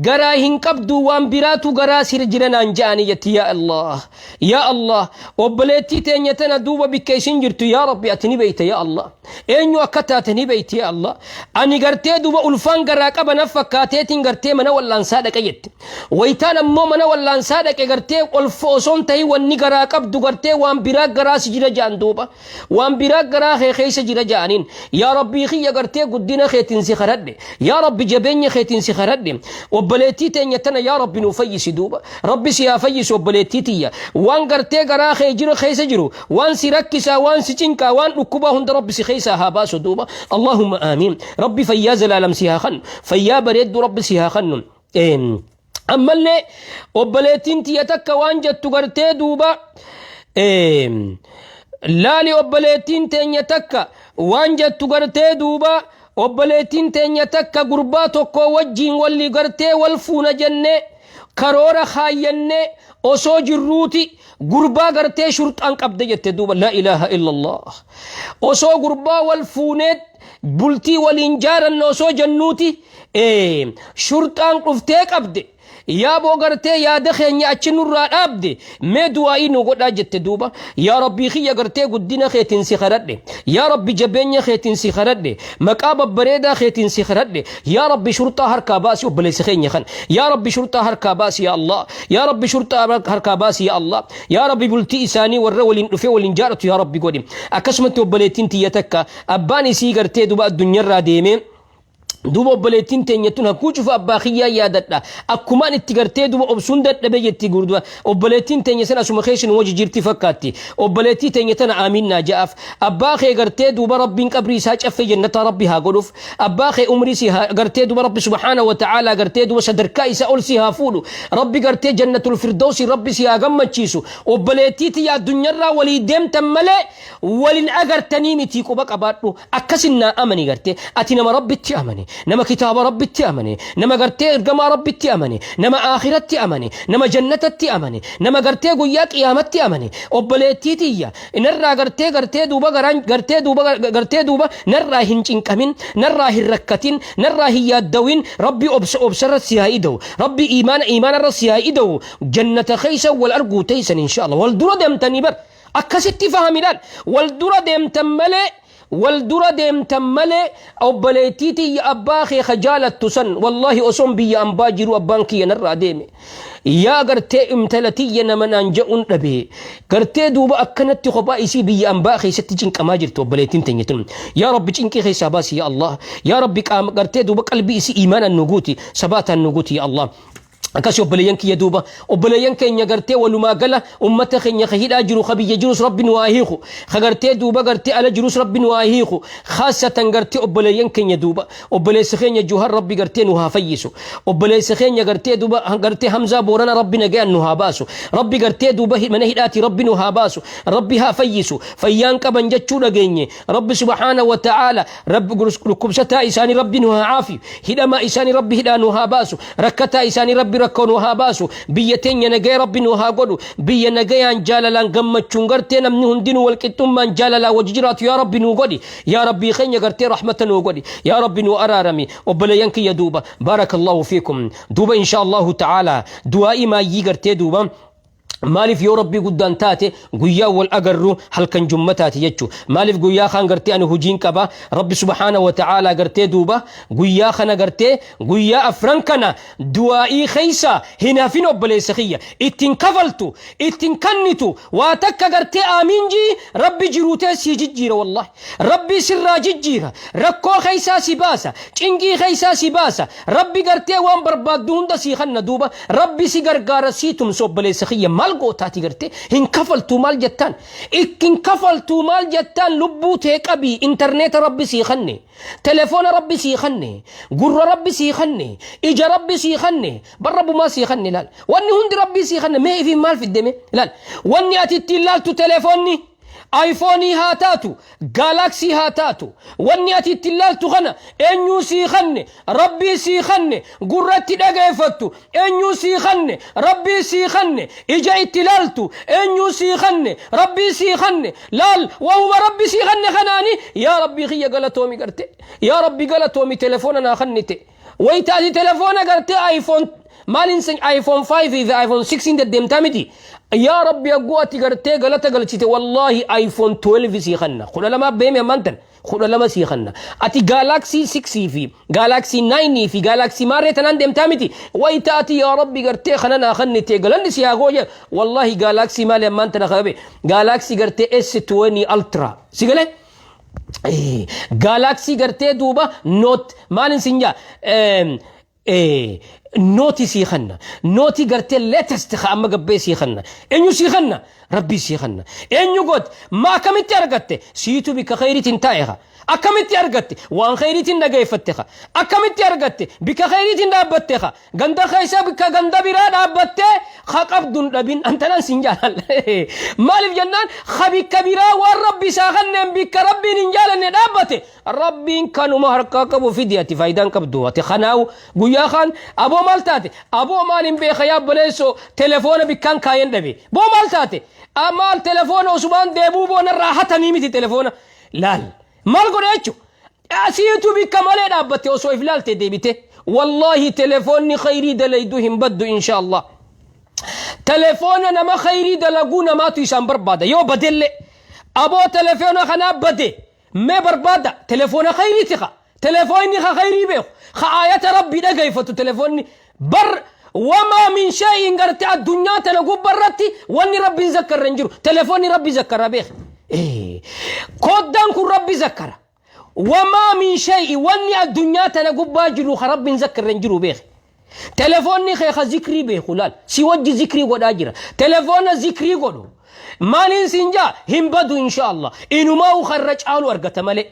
Speaker 2: garaa hin qabdu waan biraatu garaa sir jira naan ja'anii jetti yaa Allah yaa Allah obboleettii teenya tana duuba bikka isin jirtu yaa Rabbi ati ni beeyta yaa Allah eenyu akka taate ni beeyti yaa Allah ani gartee duuba ulfaan garaa qaba na fakkaateetiin gartee mana wallaansaa dhaqe jette wayitaan ammoo mana wallaansaa dhaqe gartee ulfa osoon tahi wanni garaa qabdu gartee waan biraa garaa si jira ja'an duuba waan biraa garaa kee keessa jira ja'aniin yaa Rabbii kiyya gartee guddina keetiin si kadhadhe yaa Rabbi jabeenya keetiin si kadhadhe obboleettii teenya tana yaa Rabbi nu fayyisi duuba Rabbi si haa fayyisu obboleettii tiyya waan gartee garaa kee jiru keessa jiru waan si rakkisaa waan si cinqaa waan dhukkubaa hunda Rabbi si keessaa haa baasu duuba Allahumma aamiin Rabbi fayyaa zalaalam si haa kennu fayyaa bareedduu Rabbi si haa kennu ammallee obboleettiin tiyya takka waan jettu gartee duuba laali obboleettiin teenya takka waan jettu gartee duuba obboleettiin teenya takka gurbaa tokko wajjiin walli gartee wal fuuna jenne. Karoora kaayyannee osoo jirruuti gurbaa gartee shurxaan qabde jette duuba. Laa ilaaha illallah. Osoo gurbaa wal fuunee bultii waliin jaaranne osoo jennuuti shurxaan dhuftee qabde. Yaaboo gartee yaada keenya achi nurraa dhaabde, mee du'aa'ii nu godhaa jette duuba. Yaa Rabbii kiyya, gartee guddina keetiin si kadhadhe. Yaa Rabbi, jabeenya keetiin si kadhadhe. Maqaa babbareedaa keetiin si kadhadhe. Yaa Rabbi, shurxaa harkaa baasi obboleessa keenya kan. Yaa Rabbi, shurxaa harkaa baasi, yaa Allah. Yaa Rabbi, shurxaa harkaa baasi, yaa Allah. Yaa Rabbi, bultii isaanii warra waliin dhufee waliin jaaratu yaa Rabbi godhi. Akkasumatti obboleettiin tiyya takka abbaan isii gartee duba addunyaarraa deemee. Duuba obboleettiin teenya tun hakkuu cufa abbaa kiyyaa yaadadha. Akkumaan itti gartee duuba obsuun dadhabe jetti gurduba. Obboleettiin teenya san asuma keessa nu wajji jirti fakkaatti. Obboleettii teenya tana aamiin naa ja'aaf. Abbaa kee gartee duuba Rabbiin qabrii isaa caffee jannataa Rabbi haa godhuuf. Abbaa kee umrii si haa gartee duuba Rabbi subhaana wa ta'aalaa gartee duuba sadarkaa isaa ol si haa fuudhu. Rabbi gartee jannatul firdawsi Rabbi si haa gammachiisu. Obboleettii tiyya, addunyaarraa walii deemtan malee walin agartanii miti, quba qabaadhu. Akkasin naa amani. Gartee ati nama Rabbitti amane, nama kitaaba Rabbitti amane, nama gartee ergamaa Rabbitti amane, nama aakiratti amane, nama jannatatti amane, nama gartee guyyaa qiyaamatti amane. Obboleettii tiyya, narraa gartee duuba garaan gartee duuba gartee duuba narraa hin cinqamin, narraa hin rakkatin, narraa hin yaaddawin. Rabbi obsa obsarra si haa ida'u. Rabbi iimaana iimaanarra si haa ida'u. Jannata keessa wal arguu teessan insha Allah. Wal dura deemtanii bar akkasitti fahamidhaan wal dura deemtan malee, wal dura deemtan malee. Obboleettii tiyya, abbaa kee ka jaalattu san, wallahi osoon biyya ambaa jiru abbaan kiyya narraa deeme. Yaa gartee intala tiyya, nama naan je'uun dhabe. Gartee duuba akkanatti kophaa isii biyya ambaa keessatti cinqamaa jirtu obboleettiin teenya tun. Yaa Rabbi, cinqii keessaa baasi, yaa Allah. Yaa Rabbi, qaama gartee duuba qalbii isii iimaanaan nu guuti, sabaataan nu guuti, yaa Allah. Akkasii obboleeyyan kiyya, duuba obboleeyyan keenya gartee walumaa gala ummata keenya ka hidhaa jiru, ka biyya jirus Rabbi nu haa hiiku, ka gartee duuba gartee ala jirus Rabbi nu haa hiiku. Khaasatan gartee obboleeyyan keenya duuba obboleessi keenya Juhar Rabbi gartee nu haa fayyisu. Obboleessi keenya gartee duuba gartee Hamzaa Boorana Rabbi nagayaan nu haa baasu. Rabbi gartee duuba mana hidhaati Rabbi nu haa baasu. Rabbi haa fayyisu, fayyaan qaban jechuu dhageenye. Rabbi subhaana wa ta'aala Rabbi dhukkubsataa isaanii Rabbi nu haa caafi. Hidhamaa isaanii Rabbi hidhaa nu haa baasu. Rakkataa isaanii Rabbi rakkoo nu haa baasu. Biyya teenya nagaya Rabbi nu haa godhu. Biyya nagayaan, jaalalaan, gammachuun gartee namni hundinuu walqixxummaan jaalalaan wajji jiraatu yaa Rabbi nu godhi. Yaa Rabbii keenya, gartee rahmata nu godhi. Yaa Rabbi, nu araarami. Obboleeyyan kiyya, duuba baarakallahu fiikum. Duuba insha Allahu ta'ala du'aa'ii maayyii gartee duuba maaliif yoo Rabbii guddaan taate guyyaa wal agarru halkan jummataati jechu. Maaliif guyyaa kaan gartee ani hojiin qaba. Rabbi subhaana wa ta'aalaa gartee duuba guyyaa kana gartee guyyaa afran kana du'aa'ii keessa hin hafin. Obboleessa kiyya, ittiin kafaltu, ittiin kannitu waa takka gartee aamiin jii. Rabbi jiruutee sii jijjiira. Wallahi Rabbi sirraa jijjiira. Rakkoo keessaa si baasa, cinqii keessaa si baasa. Rabbi gartee waan barbaaddu hunda sii kanna. Duuba Rabbi si gargaara, sii tumsa. Obboleessa kiyya, maal gootaati gartee hin kafaltuu maal jettaan? Hin kafaltuu maal jettaan? Lubbuu tee qabii. Intarneeta Rabbi sii kanne, telefoona Rabbi sii kanne, gurra Rabbi sii kanne, ija Rabbi sii kanne, bar Rabbumaa sii kanne. Laal, wanni hundi Rabbii sii kanne. Mee ifiin maal fiddeme? Laal, wanni ati ittiin laaltu telefoonni iPhone haa taatu, Galaxy haa taatu, wanni ati ittiin laaltu kana eenyuu sii kanne? Rabbii sii kanne. Gurratti dhageeffattu eenyuu sii kanne? Rabbii sii kanne. Ija itti laaltu eenyuu sii kanne? Rabbii sii kanne. Laal, wahuma Rabbi sii kanne kanaani yaa Rabbii kiyya galatoomi. Garte yaa Rabbi galatoomi, telefoona naa kannite. Wayita ati telefoona gartee iPhone maalin san iPhone 5 fi iPhone 6 hin deddeemtaa miti. Yaa Rabbi, agguu ati gartee galata galchite, wallahi iPhone 12 sii kanna. 12 beeme ammaan tan 12 sii kanna. Ati Galaxy 6 fi Galaxy 9 fi Galaxy maarree tanaan deemtaa miti. Wayita ati yaa Rabbi gartee kana naa kannite, galanni si haa gooje. Wallahi Galaxy maali ammaan tana qabe, Galaxy gartee S20 Ultra si galee. Galaxy gartee duuba Note maalin sin jaa, Note sii kanna. Note gartee latest ka amma gabbee sii kanna. Eenyu sii kanna? Rabbii sii kanna. Eenyu goot? Ma akkamitti argatte? Siitu bikka khayriitiin taa'e. Akkamitti argatte? Waan kheyriitiin dhageeffatte ka. Akkamitti argatte? Bikka kheyriitiin dhaabbatte ka. Ganda keessa bikka ganda biraa dhaabbattee ka qabdu hin dhabin. Antanaan siin jaalal. Maaliif jennaan ka bikka biraa waan Rabbi isaa kanneen bikka Rabbiin hin jaalanne dhaabbate. Rabbiin kanuma harkaa qabu fidi ati faayidaan qabdu ati kanaawu guyyaa kaan aboo maal taate aboo maal hin beeka yaa obboleessoo telefoona bikkaan kaayeen dhabe boo maal taate maal telefoona osumaan deemuu boo narraa hatanii miti telefoona laal maal godhe jechu asiitu bikka malee dhaabbatte osoo if laalte deebite wallaahi telefoonni khayrii dalaydu hin baddu insha Allah telefoona nama khayrii dalaguu namaatu isaan barbaada yoo badellee aboo telefoona kanaa bade Mee barbaada telefoona khayriiti ka telefoonni ka khayrii beeku ka aayata rabbii dhageeffatu telefoonni bar wamaa min shay'in garte addunyaa tana gubba irratti wanni rabbiin zakkarra hin jiru telefoonni rabbi zakkara beek koddaan kun rabbi zakkara wamaa min shay'i wanni addunyaa tana gubbaa jiru ka rabbiin zakkarra hin jiru beek Telefoonni kee ka zikrii beeku laal si wajji zikrii godhaa jira. Telefoona zikrii godhu maaliin siin jaa hin badu insha Allah. Inumaa ka irra caalu argata malee.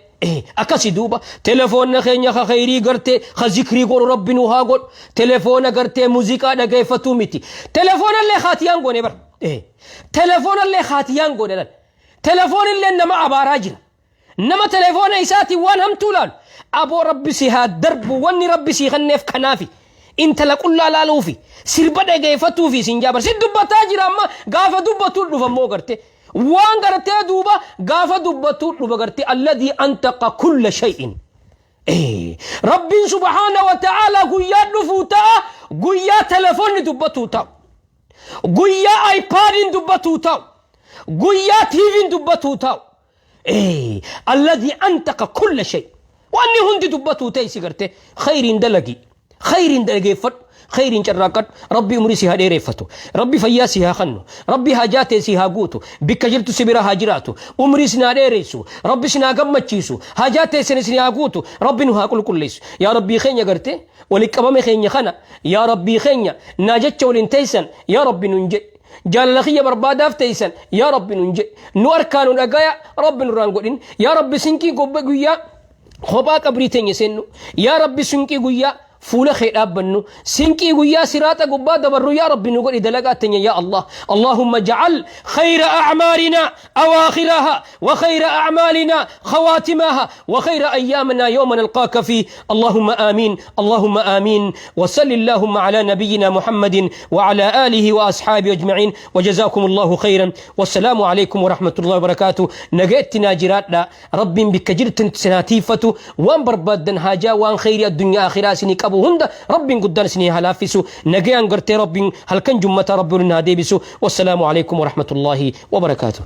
Speaker 2: Akkasi duuba telefoonna keenya ka kheyrii gartee ka zikrii godhu rabbi nu haa godhu. Telefoona gartee muuziqaa dhageeffatuu miti. Telefoonallee kaatiyaan goone bar. Telefoonallee kaatiyaan goone laal. Telefoonillee nama abaaraa jira. Nama telefoona isaatiin waan hamtuu laalu aboo rabbi si haa darbu wanni rabbi sii kenneef kanaafi intala qullaa laaluufi sirba dhageeffatuufi isin jaabar si dubbataa jira amma gaafa dubbatuu dhufa immoo garte waan gartee duuba gaafa dubbatuu dhufa garte alladii antaqa kulla shay'in Rabbiin subhaana wa ta'ala guyyaa dhufuu ta'a guyyaa telefoonni dubbatuu ta'u guyyaa iPadiin dubbatuu ta'u guyyaa TVn dubbatuu ta'u Alladhii antaqa kulla shay. Wanni hundi dubbatuu ta'e si garte khayriin dalagi. Khayriin dhaggeeffadhu. Khayriin carraaqqadhu. Rabbi umrii si haa dheereffatu. Rabbi fayyaa si haa kennu. Rabbi hajaa tee si haa guutu. Bikka jirtu si bira haa jiraatu. Umrii si haa dheeressu. Rabbi si haa gammachiisu. Hajaa teessan isin haa guutu. Rabbi nu haa qulqulleessu. Yaa Rabbii keenya garte walitti qabame keenya kana yaa Rabbii keenya naa jecha waliin teessan yaa Rabbi nun jedhi. Jaalala kiyya barbaadaaf teeysan yaa Rabbi nun jedhi. Nu harkaa nu dhagaya Rabbi nurraan godhin. Yaa Rabbi sinqii gobba guyyaa kophaa qabrii teenya seennu. Yaa Rabbi sinqii guyyaa fuula kee dhaabbannu. Sinqii guyyaa siraaxa gubbaa dabarru yaa Rabbi nu godhi dalagaa teenya yaa Allah. Allahumma ja'al khayra a'maalina awaakhiraha wa khayra a'maalina khawaatimaha wa khayra ayyaamina yawma nalqaaka fi. Allahumma aamiin. Allahumma aamiin. Wa salli Allahumma ala nabiyyina Muhammadin wa ala aalihi wa ashaabi ajma'iin. Wa jazaakum Allahu khayran. Wassalaamu alaykum wa rahmatullahi wa barakaatuh. Nagayatti naa jiraadha. Rabbiin bikka jirtan isin haa tiiffatu. Waan barbaaddan haajaa waan khayrii addunyaa akhiraa isinii qabu hunda Rabbiin guddaan isinii haa laaffisu. Nagayaan gartee Rabbiin halkan jummataa Rabbi waliin haa deebisu. Wassalaamu alaykum wa rahmatullahi wa barakaatuh.